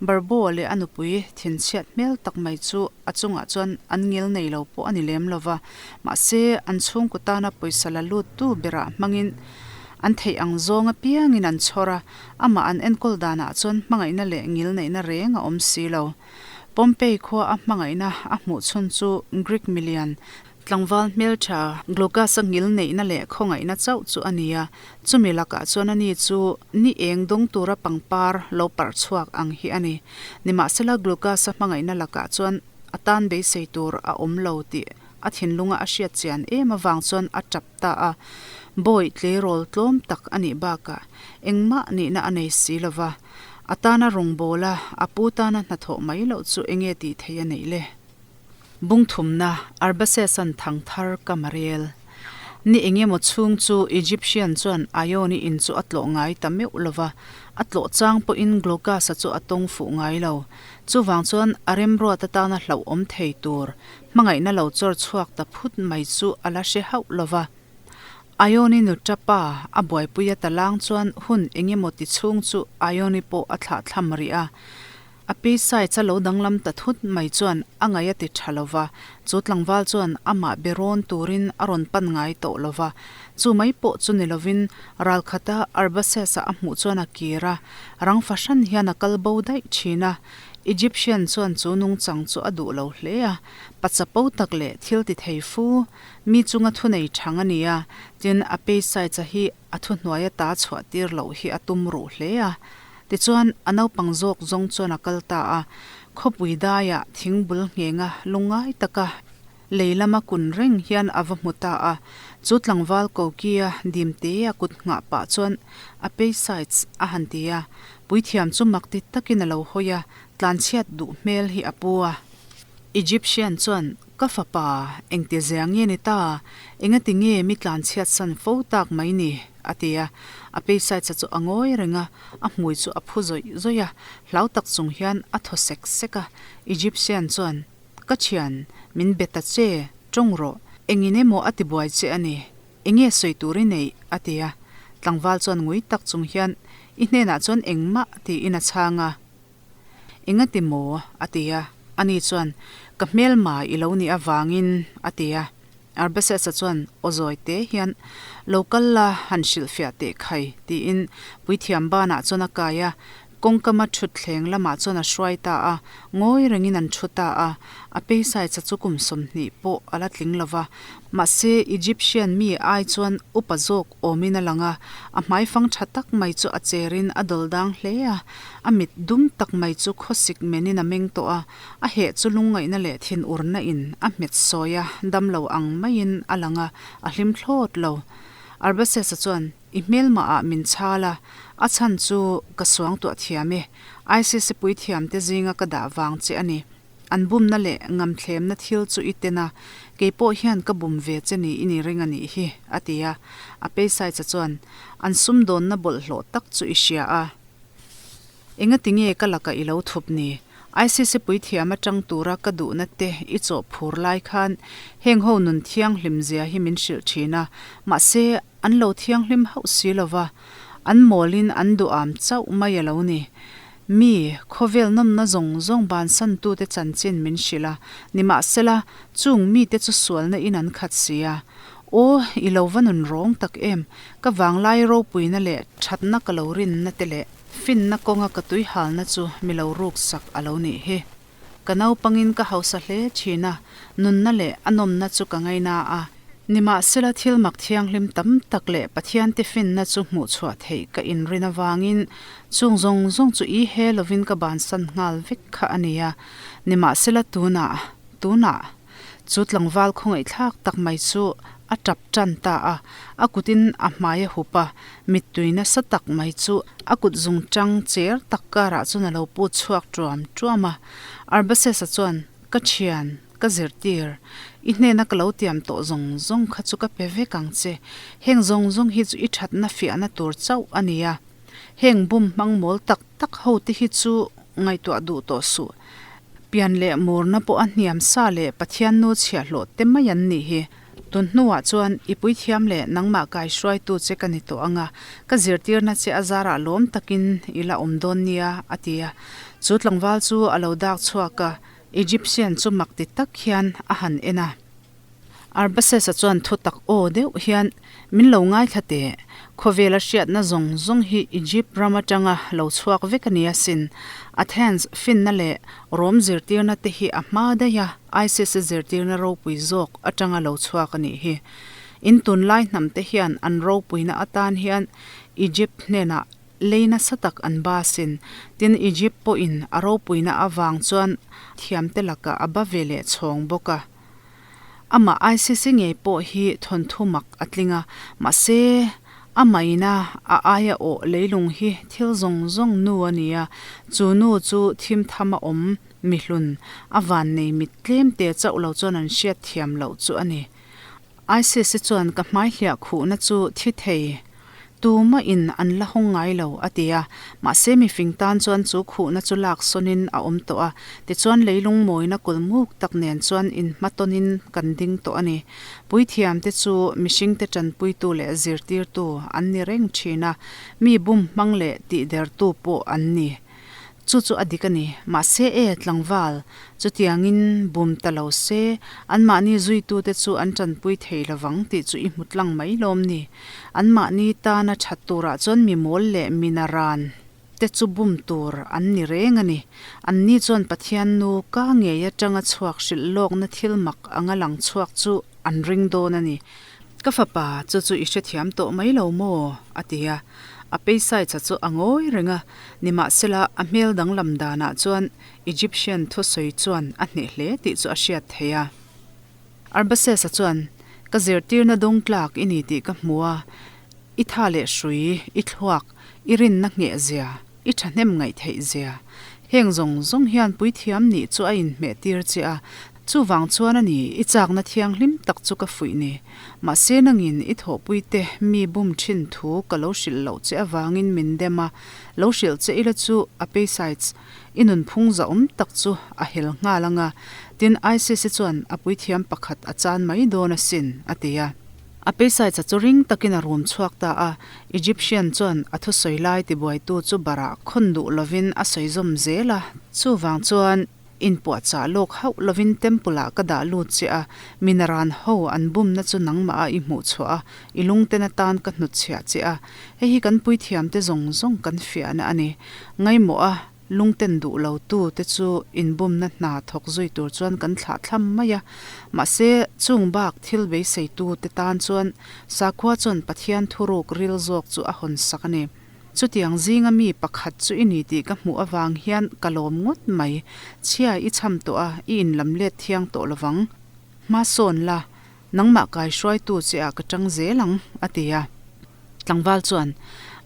Speaker 1: Barbo-a leh a nupui thinchhiat hmel tak mai chu a chungah chuan an ngil nei lo pawh a ni lem lo va, mahse an chhungkaw tana pawisa la luttu berah hmangin An theih ang zawng apiangin an chhawr a, amah an enkawl danah chuan hmangaihna leh ngilneihna reng a awm si lo. Pompeii khua a hmangaihna a hmuh chhun chu Greek milian tlangval hmeltha Glaucus-a ngilneihna leh khawngaihna chauh chu a ni a, chumi lakah chuan ani chu ni eng dawng tura pangpar lo parh chhuak ang hi a ni. Nimahsela Glaucus-a hmangaihna lakah chuan a tan beisei tur a awm lo tih a thinlunga a hriat chian em avang chuan a tap ta a, Bawi tleirawl tlawm tak a nih bakah engmah nihna a nei si lo va, a tana rawngbawla a pu tana hnathawh mai loh chu enge tih theih a neih le? Bungthumna, Arbasesan thangthar ka marel. Ni engemaw chhung chu Egyptian chuan Ione in chu a tlawh ngai ta meuh lo va. A tlawh chang pawhin Glaucus-a chu a tawng fuh ngai lo. Chuvang chuan a remruat atana hlauhawm thei tur hmangaihna lo chawr chhuak ta phut mai chu a la hre hauh lo va. Ione nu tapa a buaipui a talang chuan hun eng emaw ti chhung chu Ione pawh a thlah thlam rih a. A peisaits a lo danglam ta thut mai chuan a ngaih a ti tha lo va, chu tlangval chuan amah be rawn turin a rawn pan ngai tawh lo va. Chu mai pawh chu ni lovin ralkhata Arbaces-a a hmuh chuan a kir a, rang fahran hian a kal bo daih thin a. Egyptian chuan chu nungchang chu a duh lo hle a, pachapo tak leh thil ti thei fu, mi chunga thunei thang a ni a, tin a peisaits-a hi a thuhnuaia ta chhuah tir loh hi a tum ruh hle a. Tichuan, a naupang zawk zawng chuan a kal ta a, khawpui daiah thing bul nghenga lungngai taka lei lama kun reng hian a va hmu ta a. Chu tlangval kokia dimte a kut nghah pah chuan a paysides a han ti a. Puithiam chu mak ti takin a lo hawi a, tlanchhiat duh hmel hi a pu a. Egyptian chuan Ka fapa, engti zia nge ni ta? Engati nge mi tlanchhiat san fo tak mai ni? a ti a. A peisaitsa chu a ngawi reng a, a hmui chu a phu zawih zawih a, hlau tak chung hian a thaw sek sek a. Egyptian chuan, Ka thian, min be ta che, tawng rawh. Engin emaw a tibuai che a ni. Enge sawi tur i neih? a ti a. Tlangval chuan ngui tak chung hian, I hnenah chuan engmah tiin a chhang a. Engati maw? a ti a. Ani chuan, Ka hmelma i lo nih avangin, a ti a. Arbesesa chuan aw zawi te hian, Lo kal la, han hrilhfiah teh khai, tiin puithiam banah chuan a kai a. Kawngkama thutthleng lamah chuan a hruai ta a, ngawi rengin an thu ta a. A peisaitsa chu kum 20 pawh a la tling lo va, mahse Egyptian mi ai chuan upa zawk awmin a lang a, a hmaifang tha tak mai chu a cherin a dawl dang hle a, a mit dum tak mai chu khawsik menin a meng tawh a, a heh chu lungngaihna leh thinurna in a hmet sawi a, damlo ang maiin a lang a, a hlim thlawt lo. Arbasesa chuan, I hmelmah ah min chhal a, a chhan chu ka suangtuah thiam e, ICC puithiam te zinga ka dah vang che a ni. An bumna leh ngamthlemna thil chu i ten a, kei pawh hian ka bum ve che ni i ni ring a nih hi, a ti a. A peisaitsa chuan, An sumdawnna bawlhhlawh tak chu i hria a. Engati nge ka lakah i lo thup ni? ICC puithiam atang tura ka duhna te i chawh phur lai khan heng ho nun thianghlim zia hi min hrilh thin a, mahse an lo thianghlim hauh si lo va, an mawlin an duham chauh mai a lo ni. Mi, khawvel nawmna zawng zawng bansantute chanchin min hrilh a, nimahsela, chung mite chu sualna in an khat si a. Aw, i lo va nun rawng tak em? Ka vanglai ropuina leh thatna ka lo rinna te leh finna kawnga ka tuihalna chu mi lo ruksak a lo nih hi. Ka naupangin ka hausa hle thin a, nunna leh a nawmna chu ka ngaina a. Nimahsela thil mak thianghlim tam tak leh Pathiante finna chu hmuh chhuah theih ka inrin avangin chung zawng zawng chu i he lovin ka bansan nghal vek kha a ni a. Nimahsela tunah, tunah, chu tlangval khawngaihthlak tak mai chu a tap tan ta a, a kutin a hmai a hup a, mittui nasa tak mai chu a kut zung tang cher tak karah chuan a lo put chhuak tuam tuam a. Arbasesa chuan, Ka thian, ka zirtir, i hnena ka lo tiam tawh zawng zawng kha chu ka pe vek ang che. Heng zawng zawng hi chu i thatna fiahna tur chauh a ni a. Heng bum hmang mawl tak tak ho te hi chu ngaihtuah duh tawh suh. Pian leh murna pawh a hniam sa leh Pathian nu chhiahhlawh te mai an nih hi. Tun hnuah chuan i puithiam leh nangmah kaihruaitu che ka ni tawh ang a, ka zirtirna che a zarah lawm takin i la awm dawn nia, a ti a. Chu tlangval chu a lo dak chhuak a, Egyptian chu mak ti tak hian a han en a. Arbasesa chuan thu tak aw deuh hian, Min lo ngaithla teh, khawvela hriatna zawng zawng hi Egypt ram atanga lo chhuak vek a ni asin. Athens finna leh Rom zirtirna te hi a hma daih a, ISIS zirtirna ropui zawk atanga lo chhuak a nih hi. In tunlai hnam te hian an ropuina atan hian Egypt hnenah lei nasa tak an ba asin. Tin, Egypt pawhin a ropuina avang chuan thiamte lakah a ba ve leh chhawng bawk a. Amah ICC ngei pawh hi thawnthu mak a tling a, mahse a maina a aia awh leilung hi thil zawng zawng nu a ni a, chu nu chu thim tham a awm mihlun a vannei mit tlem te chauh lo chuan an hriat thiam loh chu a ni. ICC chuan ka hmai hliah khuhna chu thi thei. Tumah in an la hawng ngai lo, a ti a. Mahse mifing tan chuan chu khuhna chu lak sawnin a awm tawh a. Tichuan leilung mawina kulmuk tak nen chuan inhmatawnin kan ding tawh a ni. Puithiamte chu mihringte tanpuitu leh zirtirtu an ni reng thin a, mi bum hmang leh tihdertu pawh an ni. Chu chu a dik a ni. Mahse e, tlangval, chutiangin bum ta lo se, anmahni zuitute chu an tanpui thei lovang tih chu i hmu tlang mai lawm ni. Anmahni tana that turah chuan mi mawl leh mi naran te chu bum tur an ni reng a ni. Anni chuan Pathian nu ka ngei atanga chhuak hrilh lawkna thil mak anga lang chhuak chu an ring dawn a ni. Ka fapa, chu chu i hrethiam tawh mai lo maw? a ti a. A peisaicha chu a ngawi reng a, nimahsela a hmel danglam danah chuan Egyptian thusawi chuan a hneh hle tih chu a hriat theih a. Arbasesa chuan, Ka zirtirna dawng tlak i ni tih ka hmu a, i tha leh hrui, i thluak, i rinna ngheh zia, i thahnem ngaih theih zia. Heng zawng zawng hian puithiam nih chu a inhmeh tir che a, chuvang chuan a ni i chakna thianghlim tak chu ka fuih ni. Mahse nangin i thawhpuite mi bum thin thu ka lo hrilh loh che avangin min dem a, lo hrilh che ila chu a paysides I nunphung zahawm tak chu a hel nghal ang a, tin ICC chuan a puithiam pakhat a chan mai dawn asin, a ti a. A peisaitsa chu ring takin a rum chhuak ta a, Egyptian chuan a thusawi lai tibuaitu chu barah khawn duh lovin a sawi zawm zel a, chuvang chuan inpuahchah lawk hauh lovin temple ah ka dah lut che a, minaran ho an bumna chu nangmah a i hmuh chhuah a, i lungten atan ka hnutchhiah che a, hei hi kan puithiamte zawng zawng kan fiahna a ni. Ngaimawh a, lungten duh lo tu te chu inbumna hna thawk zui tur chuan kan thlah thlam mai a. Mahse, chung bak thil beisei tu te tan chuan sakhua chuan Pathian thuruk ril zawk chu a hawn sak a ni. Chutiang zinga mi pakhat chu i ni tih ka hmuh avang hian ka lawm ngawt mai. Chhia i cham tawh a, i inlam let thiang tawh lovang. Hma sawn la, Nangmah kai hruaitu che ah ka tang zel ang, a ti a. Tlangval chuan,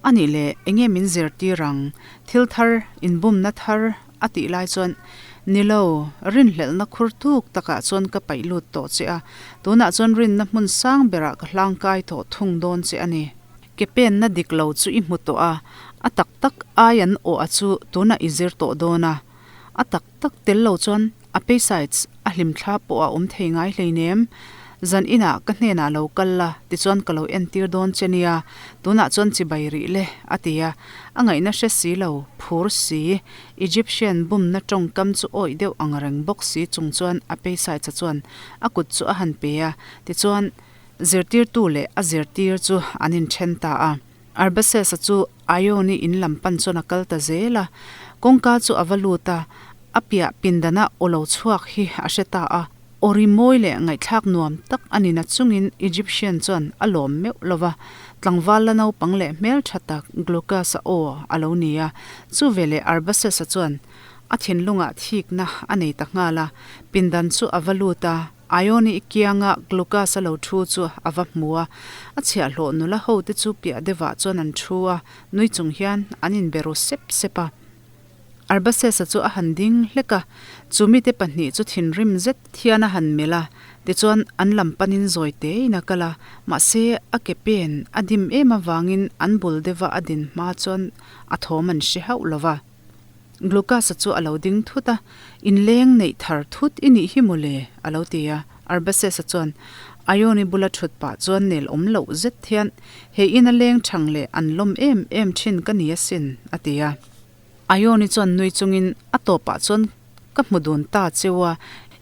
Speaker 1: A nih leh, enge min zirtir ang? Thil thar, inbumna thar, a tih lai chuan, Ni lo, rinhlelhna khur tuk takah chuan ka paih lut tawh che a, tunah chuan rinna hmun sang berah ka hlangkai tawh thung dawn che a ni. Ke penna dik lo chu i hmu tawh a, a tak tak ai an awh a chu tunah i zir tawh dawn a. A tak tak tel lo chuan a paysides a hlimthla pawh a awm thei ngai hleinem. Zan inah ka hnenah lo kal la, tichuan ka lo entir dawn che nia, tunah chuan chibai rih le, a ti a. A ngaihna hre si lo, phur si, Egyptian bumna tawngkam chu awih deuh ang reng bawk si chung chuan a paysides-a chuan a kut chu a han pe a, tichuan zirtirtu leh a zirtir chu an inthen ta a. Arbasesa chu Ione in lam pan chuan a kal ta zel a, kawngka chu a va lut a, a piah pindana aw lo chhuak hi a hre ta a. Aw ri mawi leh ngaihthlak nuam tak a ni na chungin Egyptian chuan a lawm meuh lo va, tlangval la naupang leh hmeltha tak Glaucus-a aw a lo ni a. Chu veleh Arbasesa chuan a thinlungah thikna a nei ta nghal a, pindan chu a va lut a. Ione kianga Glucas a lo thu chu a va hmu a, a chhiahhlawh nula ho te chu piah deuhah chuan an thu a, nui chung hian an inbe ru sep sep a. Arbasesa chu a han ding hlek a, chu mite pahnih chu thinrim zet hian a han melh a, tichuan an lam panin zawi tein a kal a, mahse a ke pen a dim em avangin an bul deuha a din hma chuan a thawm an hre hauh lo va. Glucas-a chu a lo ding thut a, Inleng neih thar thut i nih hi maw le? a lo ti a. Arbaces-a chuan Ione bula thut pah chuan nel awm loh zet hian, He ina leng thang leh an lawm em em thin ka ni asin, a ti a. Ione chuan nui chungin a tawpah chuan Ka hmu dun ta cheu a,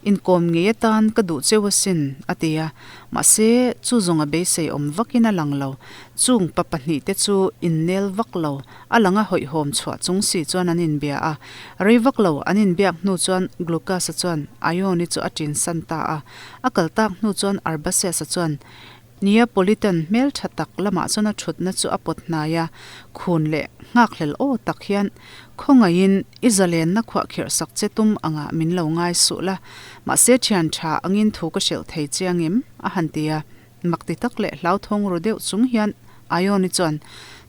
Speaker 1: inkawm ngei atan ka duh cheu asin, a ti a. Mahse, chu zawng a beisei awm vakin a lang lo. Chung pa pahnihte chu innel vak lo, a lang a hawihhawm chhuah chung si chuan an inbia a. Rei vak lo an inbiak hnu chuan Glucas-a chuan Ione chu a ṭinsan ta a. A kal tak hnu chuan Arbaces-a chuan Neapolitan hmeltha tak lamah chuan a thutna chu a pawt hnai a, khun leh nghakhlel aw tak hian, Khawngaihin i zalenna khuahkhirh sak che tum angah min lo ngai suh la, mahse thian tha angin thu ka hrilh thei che angem? a han ti a. Mak ti tak leh hlauthawng ru deuh chung hian Ione chuan,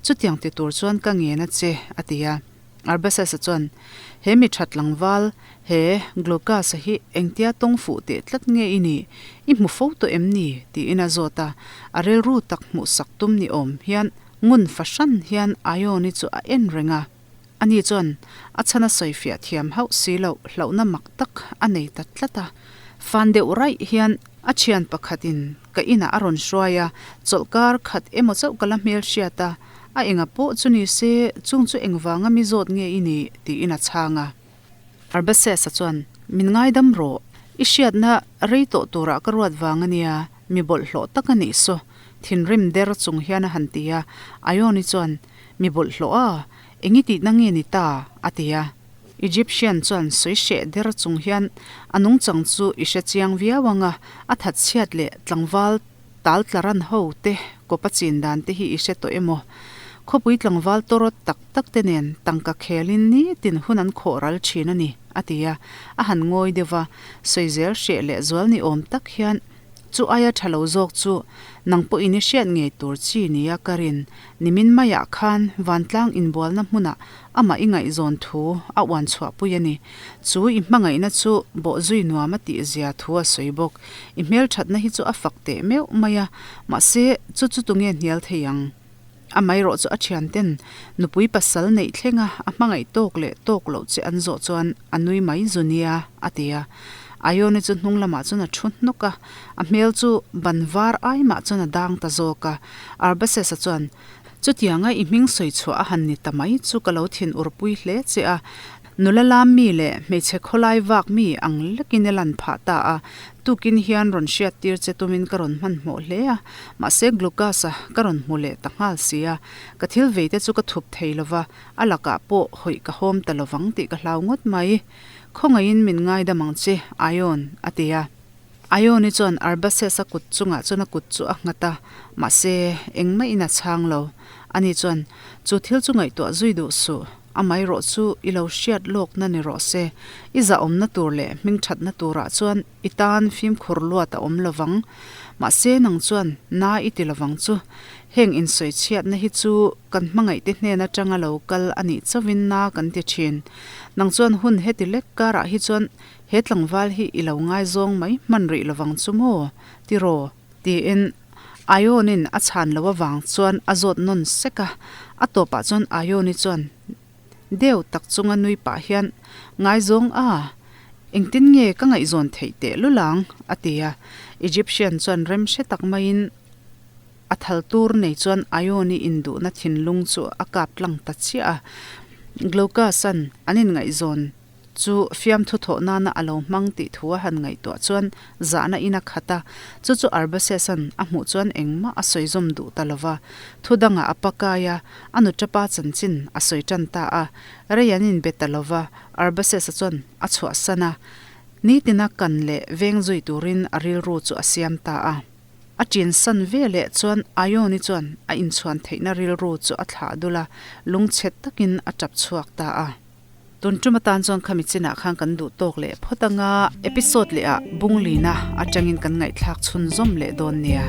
Speaker 1: Chutiang ti tur chuan ka ngen a che, a ti a. Arbasasa chuan, He mi that tlangval, he Glaucus-a hi engtia tawng fuh teh tlat nge i nih? I hmu fo tawh em ni? tiin a zawt a. A rilru tak hmuhsak tum ni awm hian Ngun fahran hian Ione chu a en reng a. Ani chuan a chhan a sawifiah thiam hauh si loh hlauhna mak tak a nei ta tlat a. Fan deuh raih hian a thian pakhatin ka inah a rawn hruai a, chawlhkar khat emaw chauh ka la hmelhriat a, a enga pawh chu ni se chung chu engvanga mi zawt nge i nih tiin a chhang a. Arbasesa chuan, Min ngaidam rawh, i hriatna rei tawh turah ka ruat vang a nia, mi bawlhhlawh tak a nih saw, thinrim der chung hian a han ti a. Ione chuan, Mi bawlhhlawh a, eng i tihna nge ni ta? a ti a. Egyptian chuan sawi hreh der chung hian, A nungchang chu i hre chiang viau ang a, a thatchhiat leh tlangval tal tlaran ho te kawp a chin dan te hi i hre tawh emaw? Khawpui tlangval tawrawt tak tak te nen tangka khelin nitin hun an khawh ral thin a ni, a ti a. A han ngawi deuh va, sawi zel hreh leh zual ni awm tak hian Chu aia tha lo zawk chu nang pawhin i hriat ngei tur chi nia ka rin. Nimin maiah khan vantlang inbualna hmunah amah i ngaihzawn thu a uan chhuahpui a ni. Chu i hmangaihna chu bawhzui nuam a tih zia thu a sawi bawk. I hmelthatna hi chu a fak teh meuh mai a, mahse chu chu tunge hnial thei ang? Amaherawh chu a thianten nupui pasal neih thlenga a hmangaih tawk leh tawk loh che an zawh chuan a nui mai zu nia, a ti a. Ione chu hnung lamah chuan a thu hnawk a, a hmel chu ban var ai mah chuan a dang ta zawk a. Arbasesa chuan, Chutianga i hming sawi chhuah a han ni ta mai chu ka lo thin urpui hle che a, Nula lam mi leh hmeichhe khawlai vak mi ang lekin i lan phah ta a, tukin hian rawn hriat tir che tumin ka rawn hmanhmawh hle a, mahse Glucas-a ka rawn hmu leh ta nghal si a, ka thil vei te chu ka thup thei lova, a lakah pawh hawih ka hawm ta lovang tih ka hlau ngawt mai. Khawngaihin min ngaidam ang che, Ion, a ti a. Ione chuan Arbaces-a kut chungah chuan a kut chu a nghat a, mahse, engmah in a chhang lo. Ani chuan, Chu thil chu ngaihtuah zui duh suh, amaherawh chu i lo hriat lawkna ni rawh se. I zahawmna tur leh hmingthatna turah chuan i tan fimkhur luat a awm lovang. Mahse, nang chuan na i ti lovang chu. Heng insawichhiatna hi chu kan hmangaihte hnen atanga lo kal a nih chauhin na kan ti thin. Nang chuan hun heti lek karah hi chuan He tlangval hi i lo ngaizawng mai hman rih lovang chu maw? Tiraw? Tiin Ione-in a chhan loh avang chuan a zawt nawn sek a. A tawpah chuan Ione chuan deu tak chunga nui pah hian, Ngaizawng a? Engtin nge ka ngaihzawn theih teh lul ang? a ti a. Egyptian chuan rem hre tak maiin a thal tur nei chuan Ione induhna thinlung chu a kap tlang ta chiah a. Glaucus-a'n an inngaihzawn Chu fiamthu thawh nana a lo hmang tih thu a han ngaihtuah chuan zahna in a khat a, chu chu Arbaces-a'n a hmuh chuan engmah a sawi zawm duh ta lo va. Thu dangah a pakai a, a nutapa chanchin a sawi tan ta a. Rei an inbe ta lo va, Arbaces-a chuan a chhuahsan a, nitina kan leh veng zui turin a rilru chu a siam ta a. A ṭinsan ve leh chuan Ione chuan a inchhuan theihna rilru chu a thlah dul a, lungchhe takin a ṭap chhuak ta a. Tun tum atan chuan khami chinah khan kan duh tawk leh phawt anga episode leh ah bunglina atangin kan ngaihthlak chhunzawm leh dawn nia.